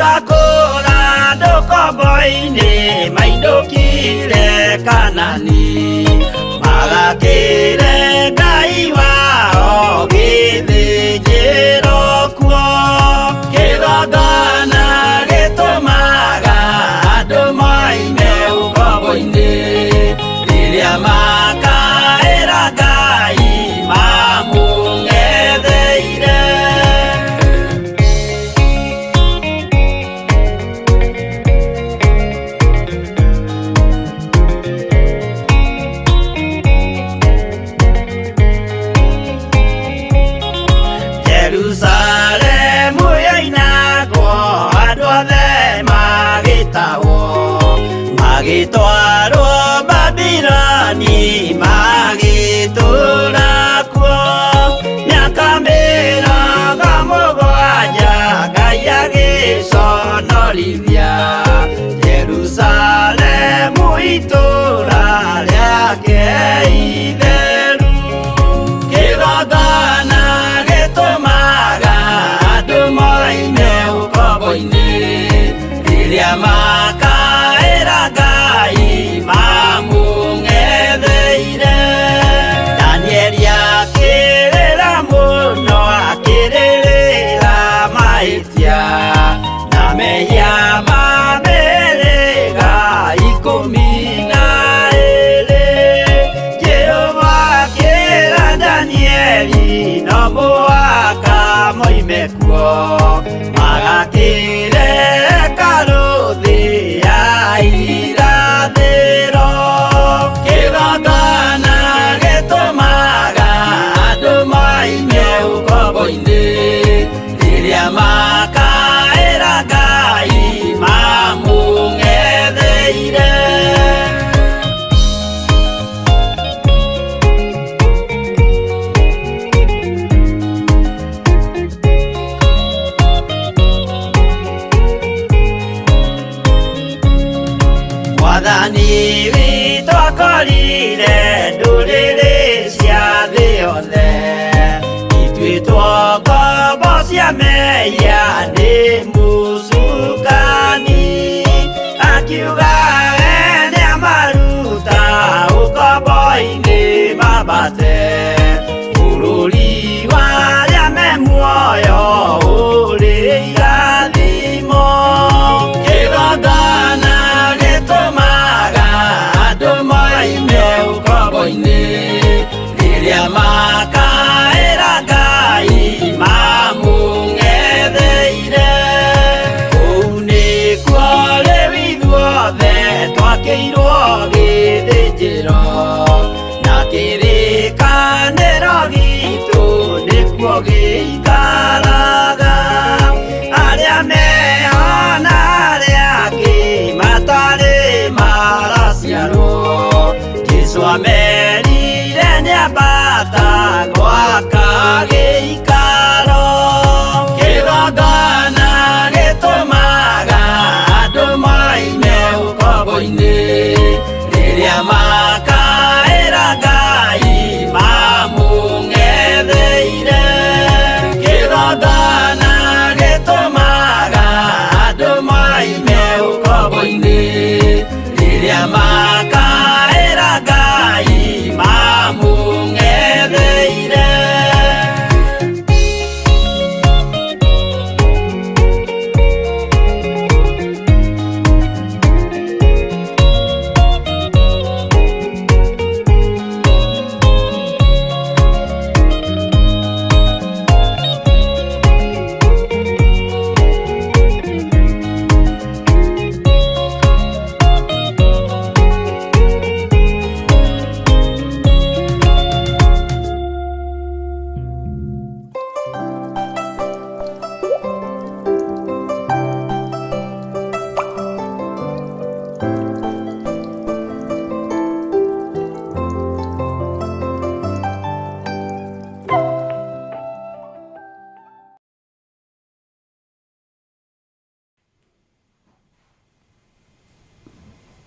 Magakire karuthi ya irathĩro. Kĩgongona gĩtũmaga andũ moime ũkombo-inĩ, rĩrĩa makaĩra Ngai mamũng'etheire. Mwathani witũ akorire ndũrĩrĩ cia thĩ yothe, ituĩtwo ngombo cia mehia nĩ mũcukani. Akiuga we nĩamaruta ũkombo-inĩ mambate, bũrũri wa arĩa me muoyo ũrĩ irathimo. Kĩgongona gĩtũmaga andũ moime ũkombo-inĩ, rĩrĩa makaĩra Ngai mamũng'etheire. Kũu nĩkuo rĩu ithuothe twakĩirwo gĩthĩnjĩro, na kĩrĩkanĩro gitũ nĩkuo gĩikaraga. Arĩa meho na arĩa angĩ matarĩ maraciarwo, Jesũ amerire nĩambata gwaka gĩikaro. Kĩgongona gĩtũmaga andũ moime ũkombo-inĩ, rĩrĩa makaĩra Ngai mamũng'etheire. Kĩgongona gĩtũmaga andũ moime ũkombo-inĩ, rĩrĩa makaĩra Ngai mamũng'etheire.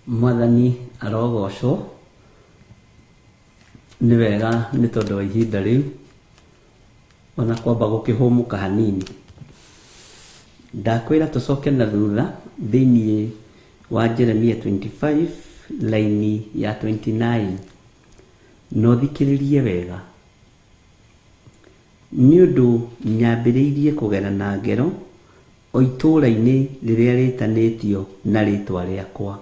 Mwathani arogocwo. Nĩ wega nĩ tondũ wa ihinda rĩu ona kwamba gũkĩhũmũka hanini. Ndakwĩra tũcoke na thutha thĩinĩ wa Jeremia 25 laini ya 29, na ũthikĩrĩrie wega. Nĩ ũndũ nyambĩrĩirie kũgera na ngero o itũũra-inĩ rĩrĩa rĩtanĩtio na rĩtwa rĩakwa.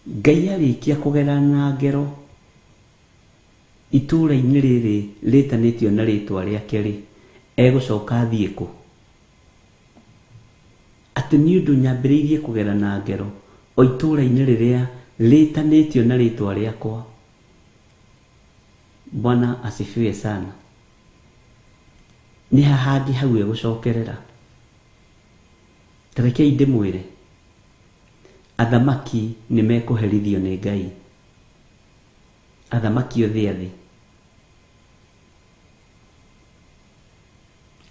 Ngai arĩkia kũgera na ngero itũũra-inĩ rĩrĩ rĩtanĩtio na rĩtwa rĩake rĩ, egũcoka athiĩ kũ? Atĩ nĩ ũndũ nyambĩrĩirie kũgera na ngero o itũũra-inĩ rĩrĩa rĩtanĩtio na rĩtwa rĩakwa. Bwana asifiwe sana. Nĩ ha hangĩ hau egũcokerera? Ta rekei ndĩmwĩre, athamaki nĩ mekũherithio nĩ Ngai. Athamaki othe a thĩ.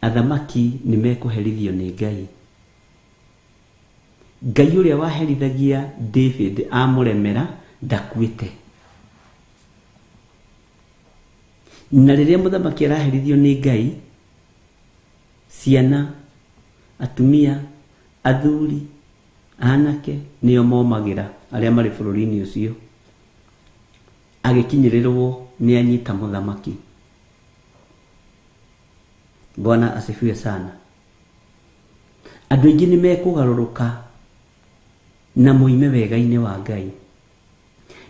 Athamaki nĩ mekũherithio nĩ Ngai. Ngai ũrĩa waherithagia David amũremera ndakuĩte. Na rĩrĩa mũthamaki araherithio nĩ Ngai, ciana, atumia, athuri, anake nĩo momagĩra arĩa marĩ bũrũri-inĩ ũcio. Agĩkinyĩrĩrwo nĩ anyita mũthamaki. Bwana asifiwe sana. Andũ aingĩ nĩ mekũgarũrũka na moime wega-inĩ wa Ngai,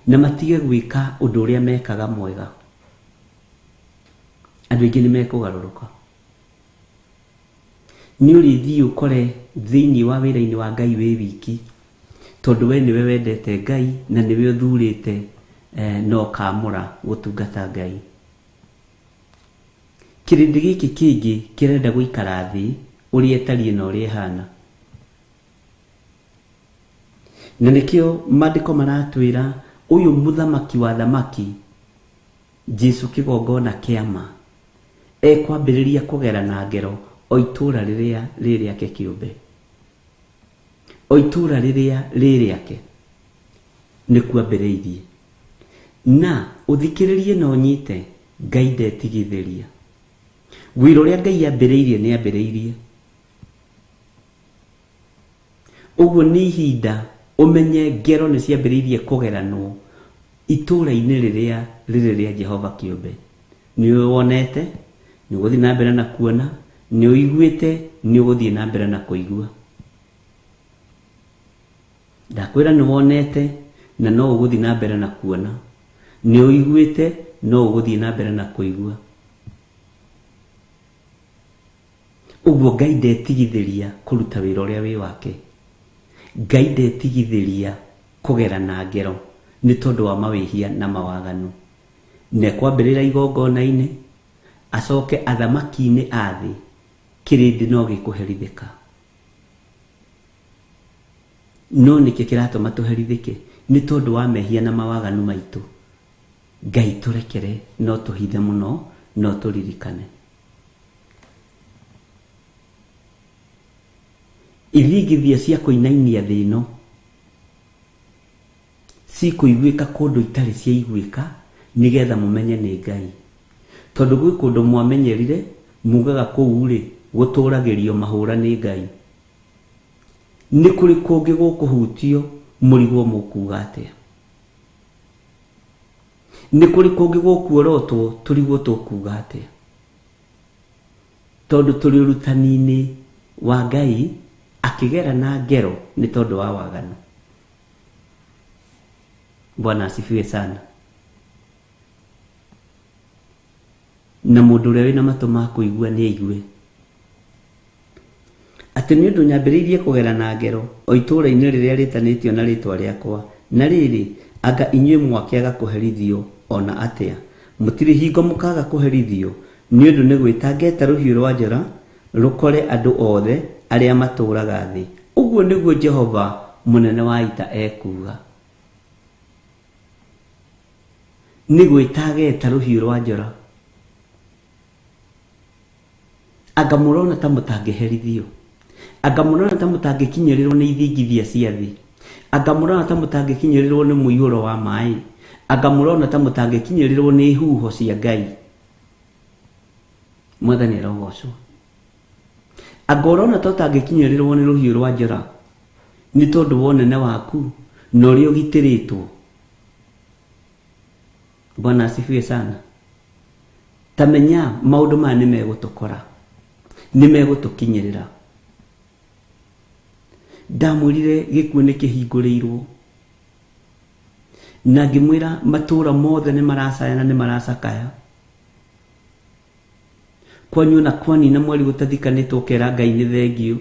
na matige gwĩka ũndũ ũrĩa mekaga mwega. Andũ aingĩ nĩ mekũgarũrũka. Nĩ ũrĩthiĩ ũkore thĩinĩ wa wĩra-inĩ wa Ngai wĩ wiki, tondũ we nĩwe wendete Ngai na nĩwe ũthurĩte na ũkamũra gũtungata Ngai. Kĩrĩndĩ gĩkĩ kĩngĩ kĩrenda gũikara thĩ ũrĩa ĩtariĩ na ũrĩa ĩhana. Na nĩkĩo maandĩko maratwĩra ũyũ mũthamaki wa thamaki, Jesu kĩgongona kĩa ma, ekwambĩrĩria kũgera na ngero o itũũra rĩrĩa rĩ rĩake kĩũmbe. O itũũra rĩrĩa rĩ rĩake nĩkuambĩrĩirie. Na ũthikĩrĩrie na ũnyite, Ngai ndetigithĩria. Wĩra ũrĩa Ngai ambĩrĩirie nĩ ambĩrĩirie. Ũguo nĩ ihinda ũmenye ngero nĩ ciambĩrĩirie kũgeranwo itũũra-inĩ rĩrĩa rĩrĩ rĩa Jehova kĩũmbe. Nĩ wonete, nĩ ũgũthiĩ na mbere na kuona, nĩ ũiguĩte, nĩ ũgũthiĩ na mbere na kũigua. Ndakwĩra nĩ wonete na no ũgũthiĩ na mbere na kuona, nĩ ũiguĩte no ũgũthiĩ na mbere na kũigua. Ũguo Ngai ndetigithĩria kũruta wĩra ũrĩa wĩ wake. Ngai ndetigithĩria kũgera na ngero nĩ tondũ wa mawĩhia na mawaganu. Na ekwambĩrĩra igongona-inĩ, acoke athamaki-inĩ a thĩ, kĩrĩndĩ no gĩkũherithĩka. No nĩkĩ kĩratũma tũherithĩke? Nĩ tondũ wa mehia na mawaganu maitũ. Ngai tũrekere, no tũhithe mũno, no tũririkane. Ithingithia cia kũinainia thĩ ĩno cikũiguĩka kũndũ itarĩ ciaiguĩka, nĩgetha mũmenye nĩ Ngai. Tondũ gwĩ kũndũ mwamenyerire, mugaga kũu rĩ, gũtũragĩrio mahũra nĩ Ngai. Nĩ kũrĩ kũngĩ gũkũhutio mũrigwo mũkuga atĩa. Nĩ kũrĩ kũngĩ gũkuorotwo tũrigwo tũkuga atĩa. Tondũ tũrĩ ũrutani-inĩ wa Ngai akĩgera na ngero nĩ tondũ wa waganu. Bwana asifiwe sana. Na mũndũ ũrĩa wĩna matũ ma kũigua nĩ aigue. Atĩ nĩ ũndũ nyambĩrĩirie kũgera na ngero o itũũra-inĩ rĩrĩa rĩtanĩtio na rĩĩtwa rĩakwa, na rĩrĩ, anga inyuĩ mwakĩaga kũherithio o na atĩa? Mũtirĩ hingo mũkaaga kũherithio, nĩ ũndũ nĩ gwĩta ngeta rũhiũ rwa njora rũkore andũ othe arĩa matũũraga thĩ. Ũguo nĩguo Jehova mũnene wa ita ekuuga. Nĩ gwĩta ageta rũhiũ rwa njora. Anga mũrona ta mũtangĩherithio. Anga mũrona ta mũtangĩkinyĩrĩrwo nĩ ithingithia cia thĩ. Anga mũrona ta mũtangĩkinyĩrĩrwo nĩ mũihũro wa maĩ. Anga mũrona ta mũtangĩkinyĩrĩrwo nĩ huho cia Ngai. Mwathani arogocwo. Anga ũrona ta ũtangĩkinyĩrĩrwo nĩ rũhiũ rwa njora nĩ tondũ wa ũnene waku na ũrĩa ũgitĩrĩtwo. Bwana asifiwe sana. Ta menya maũndũ maya nĩ megũtũkora, nĩ megũtũkinyĩrĩra. Ndamwĩrire gĩkuũ nĩ kĩhingũrĩirwo, na ngĩmwĩra matũũra mothe nĩ maracaya na nĩ maracakaya. Kwanyu na kwanina mweri gũtathikanĩtwo ũkera Ngai nĩ thengiũ.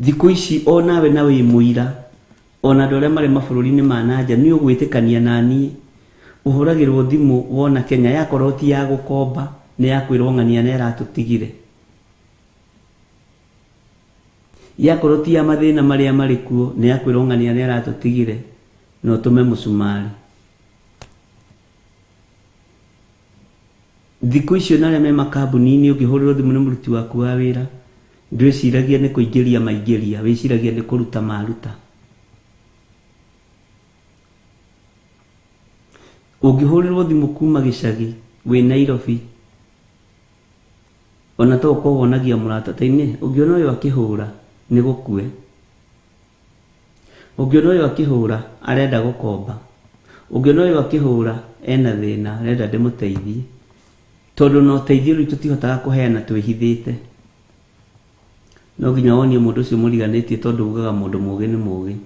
Thikũ ici onawe na wĩ mũira, ona andũ arĩa marĩ mabũrũri-inĩ ma nanja nĩ ũgwĩtĩkania na niĩ. Ũhũragĩrwo thimũ wona Kenya yakorwo ti ya gũkomba, nĩ ya kwĩrwo ng'ania nĩ aratũtigire. Yakorwo ti ya mathĩna marĩa marĩ kuo, nĩ ya kwĩrwo ng'ania nĩ aratũtigire, na ũtũme mũcumarĩ. Thikũ icio na arĩa me makambuni-inĩ ũngĩhũrĩrwo thimũ nĩ mũruti waku wa wĩra, ndwĩciragia nĩ kũingĩria maingĩria, wĩciragia nĩ kũruta maruta. Ũngĩhũrĩrwo thimũ kuma gĩcagi wĩ Nairobi, ona to ũkorwo wonagia mũrata ta-inĩ, ũngĩona ũyũ akĩhũra nĩ gũkue. Ũngĩona ũyũ akĩhũra arenda gũkomba. Ũngĩona ũyũ akĩhũra ena thĩna arenda ndĩmũteithie. Tondũ na ũteithio rĩu tũtihotaga kũheana twĩhithĩte. No nginya wonie mũndũ ũcio mũriganĩtie tondũ ugaga mũndũ mũũgĩ nĩ mũũgĩ.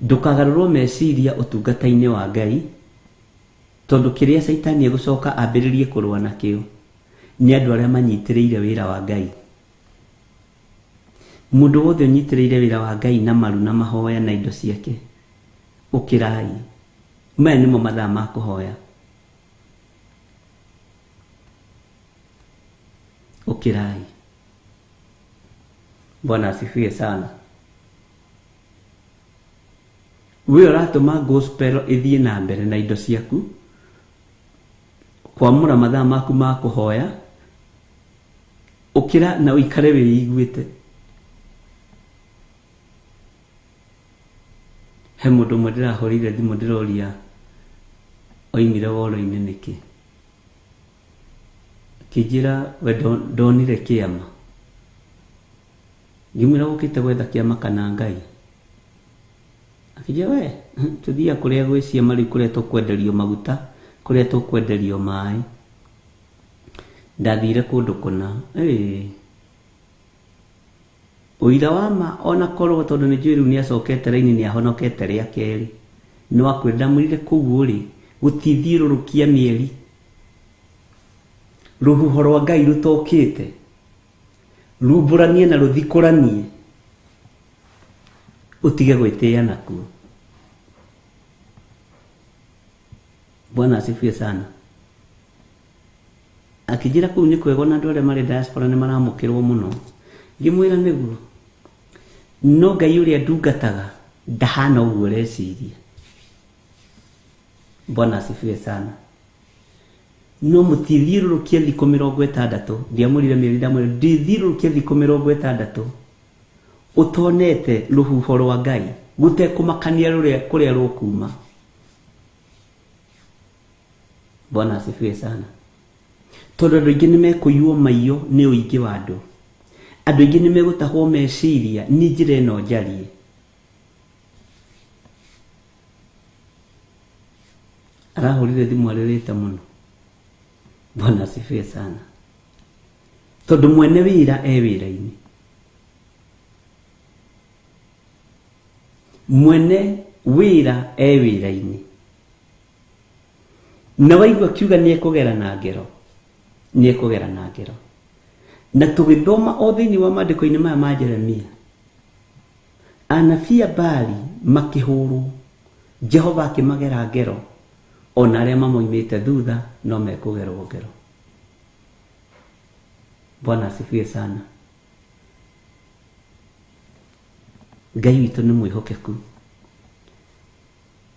Ndũkagarũrwo meciria ũtungata-inĩ wa Ngai, tondũ kĩrĩa Caitani egũcoka ambĩrĩrie kũrũa nakĩo Nĩ andũ arĩa manyitĩrĩire wĩra wa Ngai. Mũndũ wothe ũnyitĩrĩire wĩra wa Ngai na maru na mahoya na indo ciake, ũkĩrai. Maya nĩmo mathaa ma kũhoya. Ũkĩrai. Bwana asifiwe sana. We ũratũma gospel ĩthiĩ na mbere na indo ciaku, kwamũra mathaa maku ma kũhoya, ũkĩra na ũikare wĩiguĩte. He mũndũ ũmwe ndĩrahũrĩire thimũ ndĩroria oimire woro-inĩ nĩkĩ. Akĩnjĩra we ndonire kĩama. Ngĩmwĩra ũkĩte gwetha kĩama kana Ngai. Akĩnjĩra we tũthiaga kũrĩa gwĩ ciama rĩu, kũrĩa tũkwenderio maguta, kũrĩa tũkwenderio maĩ. Ndathire kũndũ kũna. Ũira wa ma ona korwo tondũ nĩ njũĩ rĩu nĩ acokete raini, nĩ ahonokete rĩa kerĩ. No akwĩra ndamwĩrire kũu ũrĩ gũtithiũrũrũkia mĩeri. Rũhuho rwa Ngai rũtokĩte rumbũranie na rũthikũranie, ũtige gwĩtĩĩa nakuo. Bwana asifiwe sana. Akĩnjĩra kũu nĩ kwega, ona andũ arĩa marĩ diaspora nĩ maramũkĩrwo mũno. Ngĩmwĩra nĩguo, no Ngai ũrĩa ndungataga ndahana ũguo ũreciria. Bwana asifiwe sana. No mũtithiũrũrũkie thikũ 60, ndiamũrire mĩeri, ndamwĩra ndithiũrũrũkie thikũ 60 ũtonete rũhuho rwa Ngai gũtekũmakania rũrĩa kũrĩa rũkuma. Bwana asifiwe sana. Tondũ andũ aingĩ nĩ mekũiywo maiyo nĩ ũingĩ wa andũ. Andũ aingĩ nĩ megũtahwo meciria nĩ njĩra ĩno njarie. Arahũrire thimũ arĩrĩte mũno. Bwana asifiwe sana. Tondũ mwene wĩra e wĩra-inĩ. Mwene wĩra e wĩra-inĩ. Na waigua akiuga nĩ ekũgera na ngero, nĩ ekũgera na ngero. Na tũgĩthoma o thĩinĩ wa maandĩko-inĩ maya ma Jeremia, anabii a Baali makĩhũrwo, Jehova akĩmagera ngero, ona arĩa mamoimĩte thutha no mekũgerwo ngero. Bwana asifiwe sana. Ngai witũ nĩ mwĩhokeku.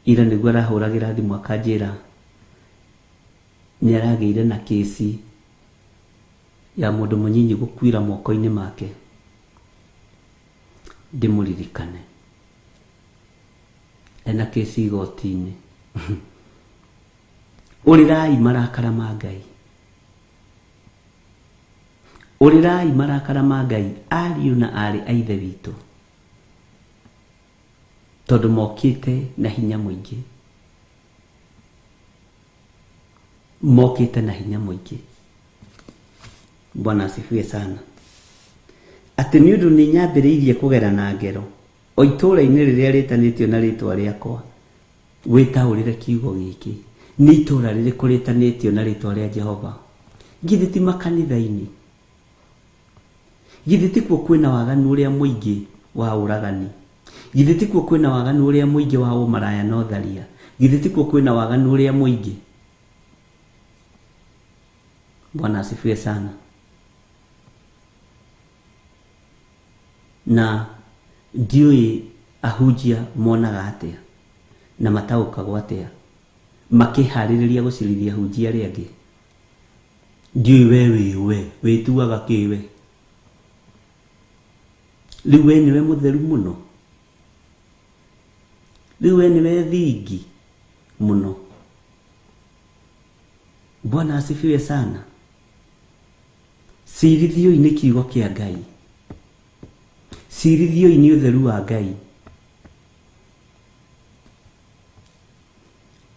Ira nĩguo arahũragĩra thimũ akanjĩra nĩ aragĩire na kĩsi ya mũndũ mũnyinyi gũkuĩra moko-inĩ make. Ndĩmũririkane. Ena kĩsi igoti-inĩ. Ũrĩrai marakara ma Ngai. Ũrĩrai marakara ma Ngai ariũ na aarĩ a Ithe witũ, tondũ mokĩte na hinya mũingĩ. Mokĩte na hinya mũingĩ. Bwana asifiwe sana. Atĩ nĩ ũndũ nĩ nyambĩrĩirie kũgera na ngero o itũũra-inĩ rĩrĩa rĩtanĩtio na rĩtwa rĩakwa, wĩtaũrĩre kiugo gĩkĩ. Nĩ itũũra rĩrĩkũ rĩtanĩtio na rĩtwa rĩa Jehova? Githĩ ti makanitha-inĩ? Githĩ ti kuo kwĩna waganu ũrĩa mũingĩ wa ũragani? Githĩ ti kuo kwĩna waganu ũrĩa mũingĩ wa ũmaraya na ũtharia? Githĩ ti kuo kwĩna waganu ũrĩa mũingĩ? Bwana asifiwe sana. Na ndiũĩ ahunjia monaga atĩa na mataũkagwo atĩa makĩharĩrĩria gũcirithia ahunjia arĩa angĩ. Ndiũĩ we wĩ we wĩtuaga kĩ we? Rĩu we nĩwe mũtheru mũno? Rĩu we nĩwe thingi mũno? Bwana asifiwe sana. Cirithioi nĩ kiugo kĩa Ngai. Cirithioi nĩ ũtheru wa Ngai.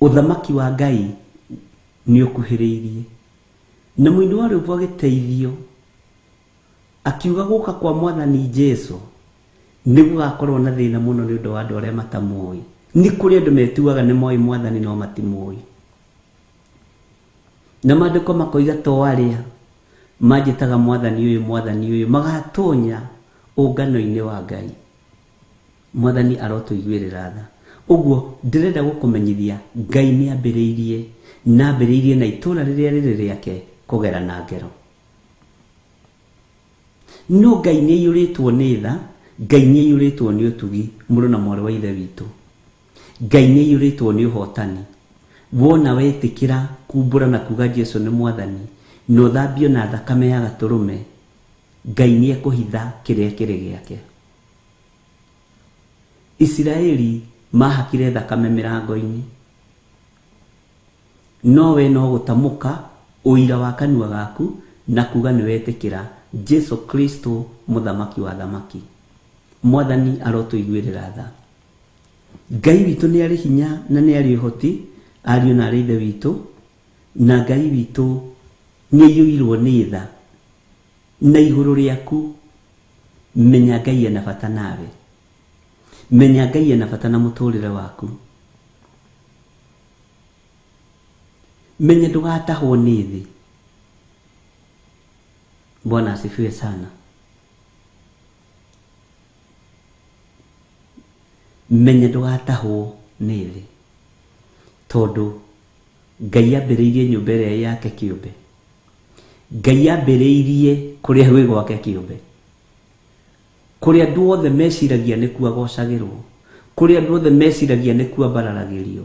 Ũthamaki wa Ngai nĩ ũkuhĩrĩirie. Na mũini wa rwĩmbo agĩteithio akiuga gũka kwa Mwathani Jesu nĩ gũgakorwo na thĩna mũno nĩ ũndũ wa andũ arĩa matamũĩ. Nĩ kũrĩ andũ metuaga nĩ moĩ Mwathani no matimũĩ. Na maandĩko makoiga to arĩa Manjĩtaga mwathani ũyũ, mwathani ũyũ, magatonya ũngano-inĩ wa Ngai. Mwathani arotũiguĩrĩra tha. Ũguo ndĩrenda gũkũmenyithia Ngai nĩ ambĩrĩirie, na ambĩrĩirie na itũra rĩrĩa rĩrĩ rĩake kũgera na ngero. No Ngai nĩ aiyũrĩtwo nĩ tha, Ngai nĩ aiyũrĩtwo nĩ ũtugi, mũrũ na mwarĩ wa Ithe witũ. Ngai nĩ aiyũrĩtwo nĩ ũhotani. Wona wetĩkĩra kumbũra na kuga Jesu nĩ mwathani, na ũthambio na thakame ya gatũrũme, Ngai nĩ ekũhitha kĩrĩa kĩrĩ gĩake. Isiraeli mahakire thakame mĩrango-inĩ, no we no gũtamũka ũira wa kanua gaku na kuga nĩ wetĩkĩra Jesu Kristo mũthamaki wa thamaki. Mwathani arotũiguĩrĩra tha. Ngai witũ nĩ arĩ hinya na nĩ arĩ ũhoti, ariũ na arĩ ithe witũ, na Ngai witũ nĩ aiyũirwo nĩ tha. Na igũrũ rĩaku, menya Ngai ena bata nawe. Menya Ngai ena bata na mũtũrĩre waku. Menya ndũgatahwo nĩ thĩ. Bwana asifiwe sana. Menya ndũgatahwo nĩ thĩ, tondũ Ngai ambĩrĩirie nyũmba ĩrĩa yake kĩũmbe. Ngai ambĩrĩirie kũrĩa gwĩ gwake kĩũmbe, kũrĩa andũ othe meciragia nĩkuo agocagĩrwo, kũrĩa andũ othe meciragia nĩkuo ambararagĩrio,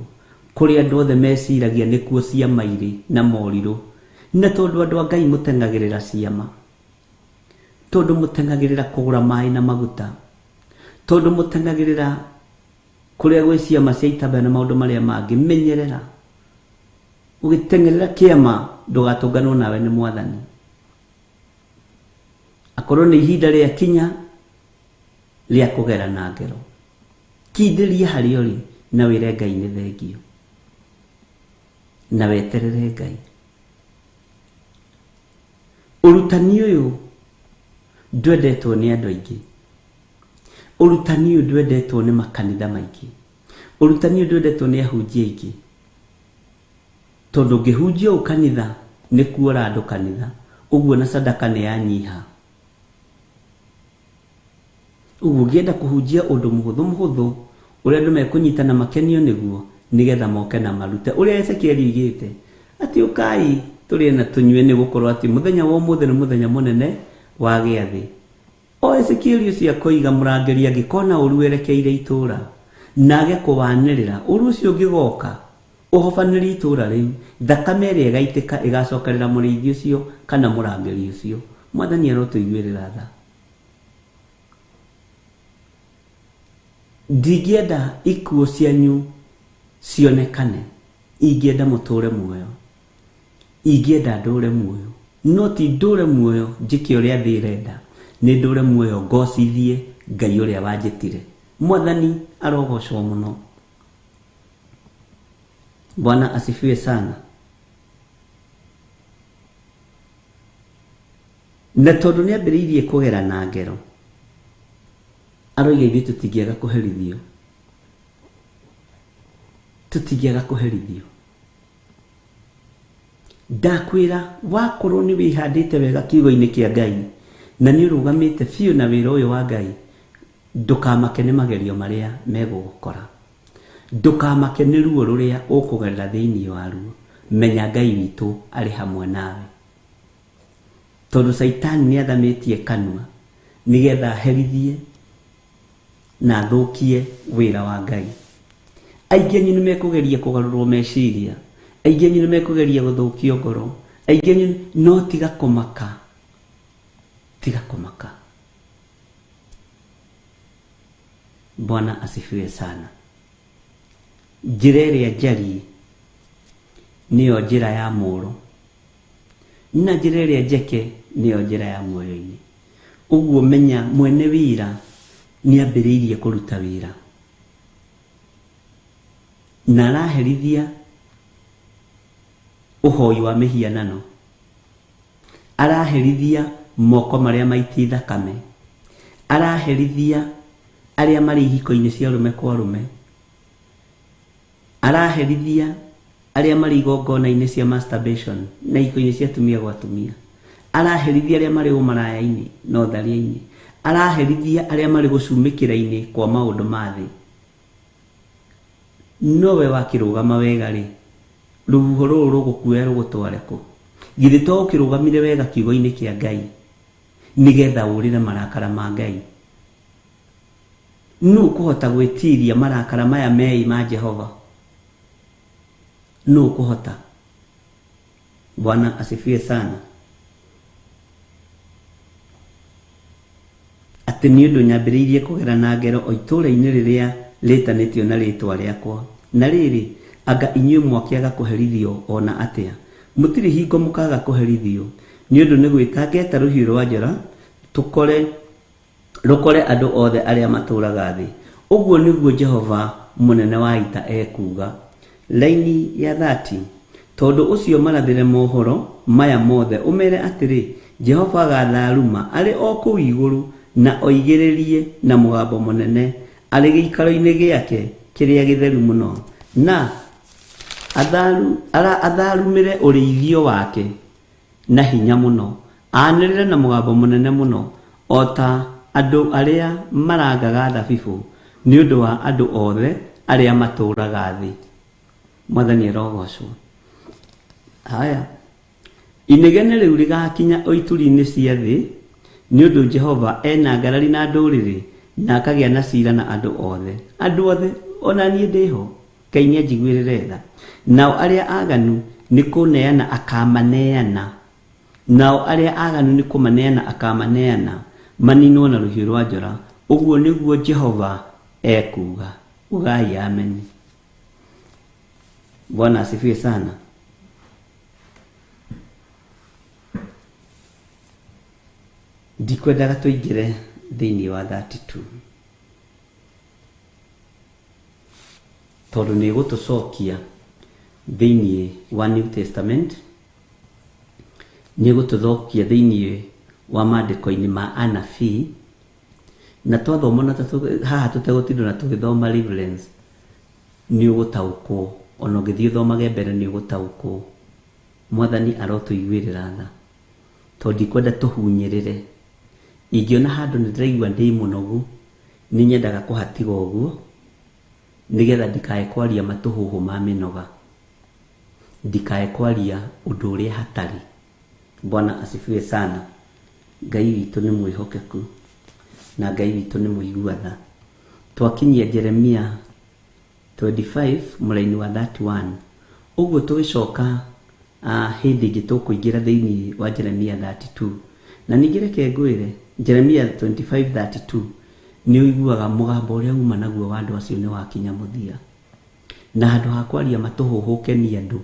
kũrĩa andũ othe meciragia nĩkuo ciama irĩ na morirũ. Na tondũ andũ a Ngai mũteng'agĩrĩra ciama, tondũ mũteng'agĩrĩra kũgũra maĩ na maguta, tondũ mũteng'agĩrĩra kũrĩa gwĩ ciama cia itambaya na maũndũ marĩa mangĩ, menyerera ũgĩteng'erera kĩama ndũgatũnganwo nawe nĩ mwathani. Akorwo nĩ ihinda rĩa kinya rĩa kũgera na ngero, kindĩria harĩa ũrĩ na wĩre Ngai nĩ thengio, na weterere Ngai. Ũrutani ũyũ ndwendetwo nĩ andũ aingĩ, ũrutani ũyũ ndwendetwo nĩ makanitha maingĩ, ũrutani ũyũ ndwendetwo nĩ ahunjia aingĩ, tondũ ũngĩhunjia ũũ kanitha nĩ kuora andũ kanitha, ũguo na sadaka nĩ yanyiha. Ũguo ũngĩenda kũhunjia ũndũ mũhũthũ mũhũthũ ũrĩa andũ mekũnyita na makenio nĩguo, nĩgetha moke na marute ũrĩa Ezekieli oigĩte atĩ ũkai tũrĩe na tũnyue, nĩ gũkorwo atĩ mũthenya wa ũmũthĩ nĩ mũthenya mũnene wa gĩathĩ. O Ezekieli ũcio akoiga mũrangĩri angĩkona ũru werekeire itũũra na age kũwanĩrĩra, ũru ũcio ũngĩgoka ũhobanĩrie itũũra rĩu, thakame ĩrĩa ĩgaitĩka ĩgacokerera mũrĩithi ũcio kana mũrangĩri ũcio. Mwathani arotũiguĩrĩra tha. Ndingĩenda ikuũ cianyu cionekane, ingĩenda mũtũũre muoyo, ingĩenda ndũũre muoyo, no ti ndũũre muoyo njĩke ũrĩa thĩ ĩrenda, nĩ ndũũre muoyo ngocithie Ngai ũrĩa wanjĩtire. Mwathani arogocwo mũno. Bwana asifiwe sana. Na tondũ nĩ ambĩrĩirie kũgera na ngero, aroiga ithuĩ tũtingĩaga kũherithio, tũtingĩaga kũherithio. Ndakwĩra wakorwo nĩ wĩhandĩte wega kiugo-inĩ kĩa Ngai na nĩ ũrũgamĩte biũ na wĩra ũyũ wa Ngai, ndũkamake nĩ magerio marĩa megũgũkora, ndũkamake nĩ ruo rũrĩa ũkũgerera thĩinĩ waruo. Menya Ngai witũ arĩ hamwe nawe, tondũ Caitani nĩ athamĩtie kanua nĩgetha aherithie na athũkie wĩra wa Ngai. Aingĩ anyu nĩ mekũgeria kũgarũrwo meciria, aingĩ anyu nĩ mekũgeria gũthũkio ngoro, aingĩ anyu, no tiga kũmaka, tiga kũmaka. Bwana asifiwe sana. Njĩra ĩrĩa njariĩ nĩyo njĩra ya mũũro, na njĩra ĩrĩa njeke nĩyo njĩra ya muoyo-inĩ. Ũguo menya mwene wĩra nĩ ambĩrĩirie kũruta wĩra na araherithia ũhoi wa mĩhianano, araherithia moko marĩa maiti thakame, araherithia arĩa marĩ ihiko-inĩ cia arũme kwa arũme, araherithia arĩa marĩ igongona-inĩ cia masturbation na ihiko-inĩ cia atumia gwa atumia, Araherithia arĩa marĩ ũmaraya-inĩ na ũtharia-inĩ. Araherithia arĩa marĩ gũcumĩkĩra-inĩ kwa maũndũ ma thĩ. Nowe wakĩrũgama wega rĩ, rũhuho rũrũ rũgũkuoya rũgũtware kũ? Githĩ to ũkĩrũgamire wega kiugo-inĩ kĩa Ngai nĩgetha ũrĩre marakara ma Ngai? Nũ ũkũhota gwĩtiria marakara maya meĩ ma Jehova? Nũ ũkũhota? Bwana asifiwe sana. Atĩ nĩ ũndũ nyambĩrĩirie kũgera na ngero o itũũra-inĩ rĩrĩa rĩtanĩtio na rĩĩtwa rĩakwa. Na rĩrĩ, anga inyuĩ mwakĩaga kũherithio o na atĩa? Mũtirĩ hingo mũkaaga kũherithio, nĩ ũndũ nĩ gwĩta ngeta rũhiũ rwa njora tũkore rũkore andũ othe arĩa matũũraga thĩ. Ũguo nĩguo Jehova mũnene wa ita ekuuga. Laini ya 30. Tondũ ũcio marathĩre mohoro maya mothe ũmere atĩrĩ, Jehova agatharuma arĩ o kũu igũrũ na oigĩrĩrie na mũgambo mũnene arĩ gĩikaro-inĩ gĩake kĩrĩa gĩtheru mũno, na atharumĩre ũrĩithio wake na hinya mũno, anĩrĩre na mũgambo mũnene mũno o ta andũ arĩa marangaga thabibũ nĩ ũndũ wa andũ othe arĩa matũũraga thĩ. Mwathani arogocwo. Haya, inegene rĩu rĩgakinya o ituri-inĩ cia thĩ, nĩ ũndũ Jehova ena ngarari na ndũrĩrĩ na akagĩa na cira na andũ othe. Andũ othe, ona niĩ ndĩho, Ngai nĩanjiguĩrĩre tha. Nao arĩa aganu nĩ kũneana akamaneana. Nao arĩa aganu nĩ kũmaneana akamaneana, maninwo na rũhiũ rwa njora. Ũguo nĩguo Jehova ekuuga. Ugai amen. Bwana asifiwe sana. Ndikwendaga tũingĩre thĩinĩ wa 32 tondũ nĩ ĩgũtũcokia thĩinĩ wa New Testament, nĩ ĩgũtũcokia thĩinĩ wa maandĩko-inĩ ma anabii, na twathoma na haha tũtegũtinda na tũgĩthoma reference, nĩ ũgũtaũkwo. Ona ũngĩthiĩ ũthomage mbere nĩ ũgũtaũkwo. Mwathani arotũiguĩrĩra tha, tondũ ndikwenda tũhunyĩrĩre. Ingĩona handũ nĩ ndĩraigua ndĩ mũnogu, nĩ nyendaga kũhatiga ũguo nĩgetha ndikae kwaria matũhũhũ ma mĩnoga, ndikae kwaria ũndũ ũrĩa hatarĩ. Bwana asifiwe sana. Ngai witũ nĩ mwĩhokeku na Ngai witũ nĩ mũigua tha. Twakinyia Jeremia 25 mũraini wa 31, ũguo tũgĩcoka hĩndĩ ĩngĩ tũkũingĩra thĩinĩ wa Jeremia 32. Na ningĩ reke ngwĩre, Jeremia 25:32 nĩ ũiguaga mũgambo ũrĩa uma naguo wa andũ acio nĩ wakinya mũthia. Na handũ ha kwaria matũhũhũ ũkenie andũ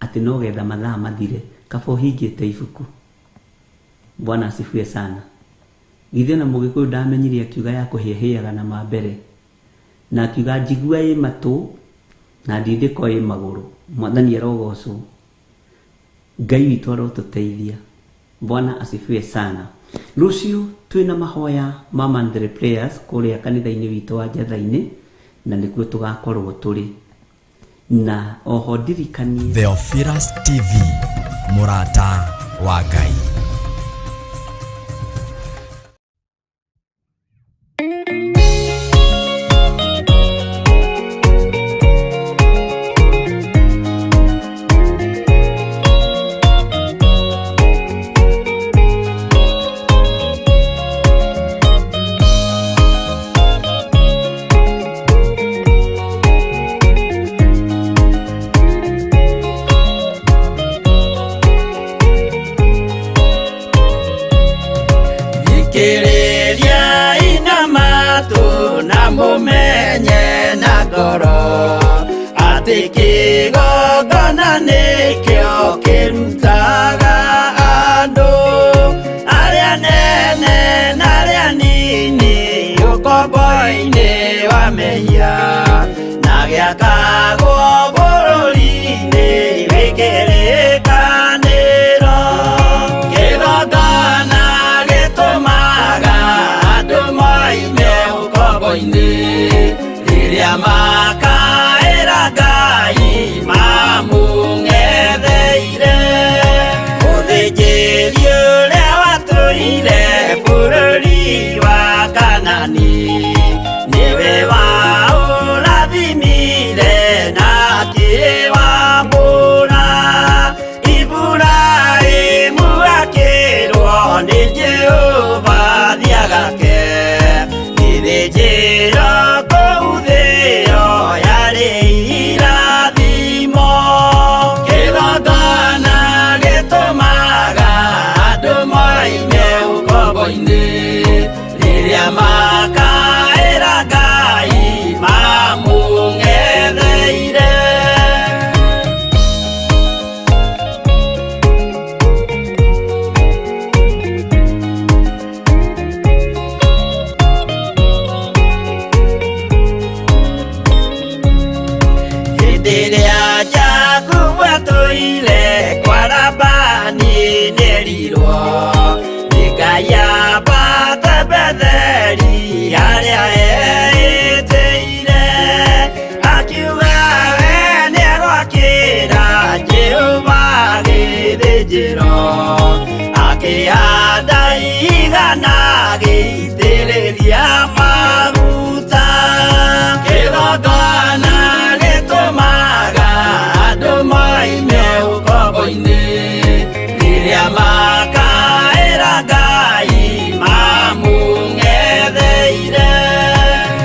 atĩ no getha mathaa mathire, kaba ũhingĩte ibuku. Bwana asifiwe sana. Githĩ ona Mũgĩkũyũ ndamenyire akiuga ya kũhĩahĩaga na ma mbere, na akiuga njigua ĩ matũ na ndindĩko ĩ magũrũ. Mwathani arogocwo. Ngai witũ arotũteithia. Bwana asifiwe sana. Rũciũ twĩna mahoya ma monthly prayers kũrĩa kanitha-inĩ witũ wa Njatha-inĩ, na nĩkuo tũgakorwo tũrĩ. Na oho ndirikanie Theophilus TV, mũrata wa Ngai. Thikĩrĩria ina matũ na mũmenye na ngoro atĩ kĩgongona nĩkĩo kĩrutaga andũ arĩa nene na arĩa nini ũkombo-inĩ wa mehia na gĩakagwo bũrũri-inĩ wĩ kĩrĩkanĩro. Kĩgongona gĩtũmaga andũ moime ũkombo-inĩ rĩrĩa makaĩra Ngai mamũng'etheire. Gĩthĩnjĩro akĩhanda igana agĩitĩrĩria maguta. Kĩgongona gĩtũmaga andũ moime ũkombo-inĩ rĩrĩa makaĩra Ngai mamũng'etheire.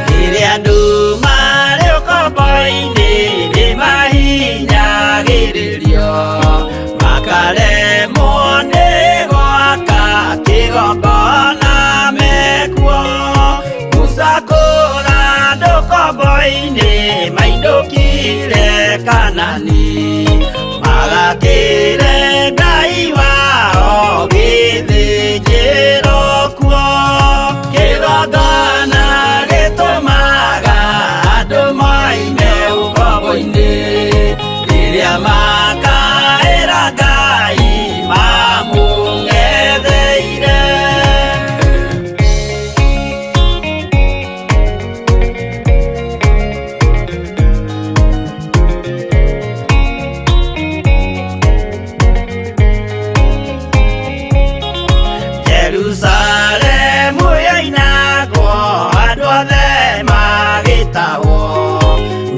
Rĩrĩa andũ marĩ ũkombo-inĩ nĩmahinyagĩrĩrio makaremwo nĩ gwaka kĩgongona mekuo. Musa kũra andũ ũkombo-inĩ mainũkire Kanani magakĩre Ngai wao gĩthĩnjĩro kuo. Kĩgongona gĩtũmaga andũ moime ũkombo-inĩ rĩrĩa makaĩra Ngai mamũng'etheire. Jerusalemu yoinagwo andũ othe magĩtahwo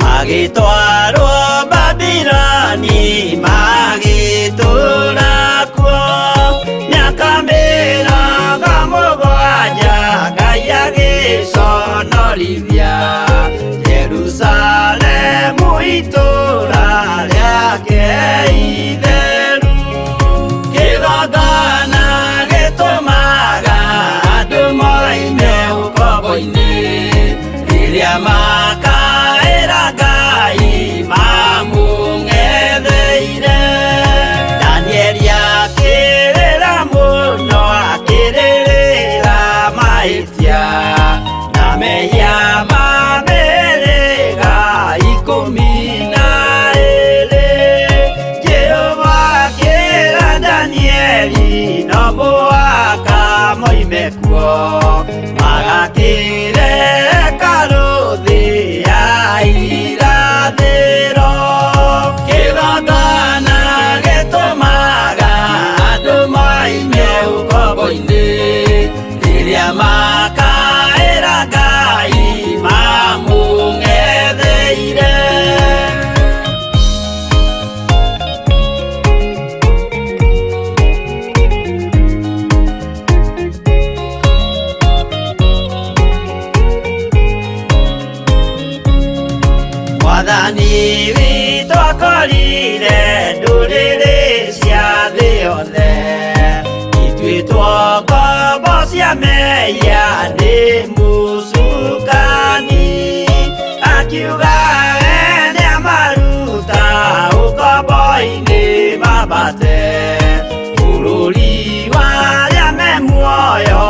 magĩtwarwo Babiloni magĩtũũra kuo. Mĩaka 70 Ngai agĩconorithia Jerusalemu itũũra rĩake itheru. Kĩgongona gĩtũmaga andũ moime ũkombo-inĩ rĩrĩa makaĩra Ngai mamũng'etheire. Danieli akĩrĩra mũno akĩrĩrĩra mahĩtia na mehia ma mĩhĩrĩga 12. Jehova akĩra Danieli no mũhaka moime kuo magakĩre hekarũ thĩ ya irathĩro. Kĩgongona gĩtũmaga andũ moime ũkombo-inĩ rĩrĩa makaĩra Ngai mamũng'etheire. Mwathani witũ akorire ndũrĩrĩ cia thĩ yothe ituĩtwo ngombo cia mehia nĩ mũcukani. Akiuga we nĩamaruta ũkombo-inĩ mambate bũrũri wa arĩa me muoyo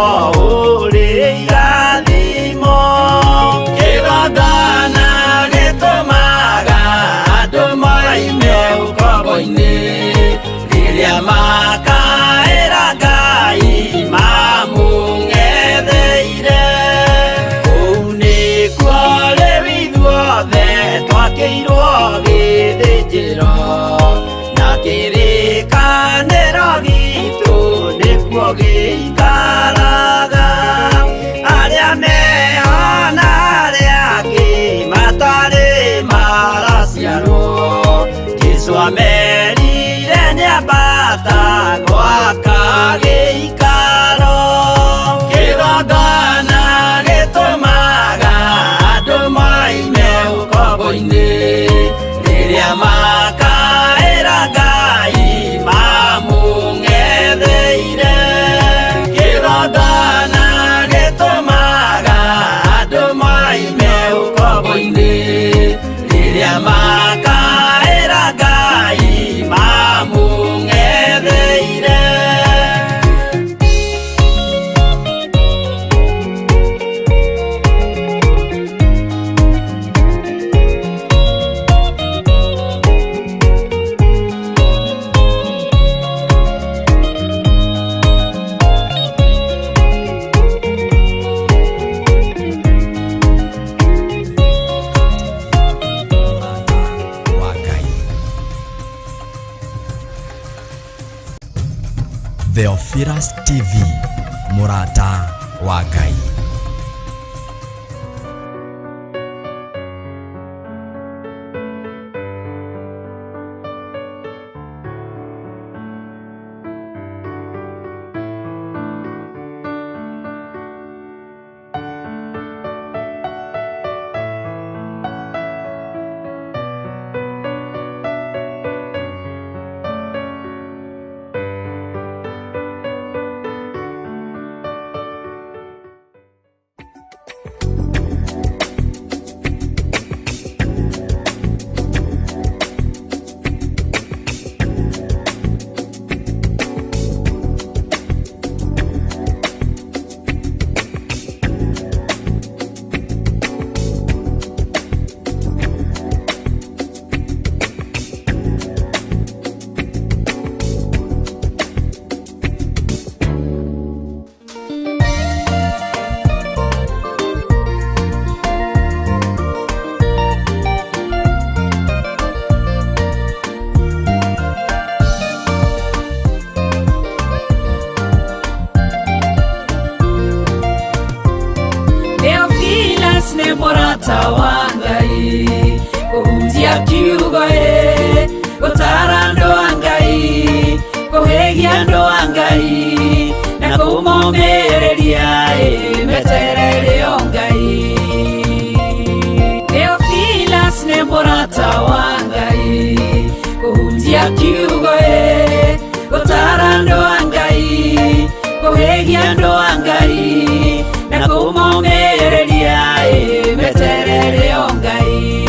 ũrĩ irathimo. Kĩgongona gĩtũmaga andũ moime ũkombo-inĩ rĩrĩa makaĩra Ngai mamũng'etheire. Kũu nĩkuo rĩu ithuothe twakĩirwo gĩthĩnjĩro na kĩrĩkanĩro gitũ nĩkuo gĩikaraga. Arĩa meho na arĩa angĩ matarĩ maraciarwo Jesũ amerire nĩambata gwaka gĩikaro. Kĩgongona gĩtũmaga andũ moime ũkombo-inĩ rĩrĩa makaĩra Ngai mamũng'etheire. Kĩgongona gĩtũmaga andũ moime ũkombo-inĩ rĩrĩa makaĩra Ngai mamũng'etheire. Theophilus TV, mũrata wa Ngai. Theophilus nĩ mũrata wa Ngai, kũhunjia kiugo ĩ, gũtara andũ a Ngai, kũhĩgia andũ a Ngai, na kũmomĩrĩria ĩ, meterere o Ngai. Theophilus nĩ mũrata wa Ngai, kũhunjia kiugo ĩ, gũtara andũ a Ngai, kũhĩgia andũ a Ngai, na kũmomĩrĩria ĩ, meterere o Ngai.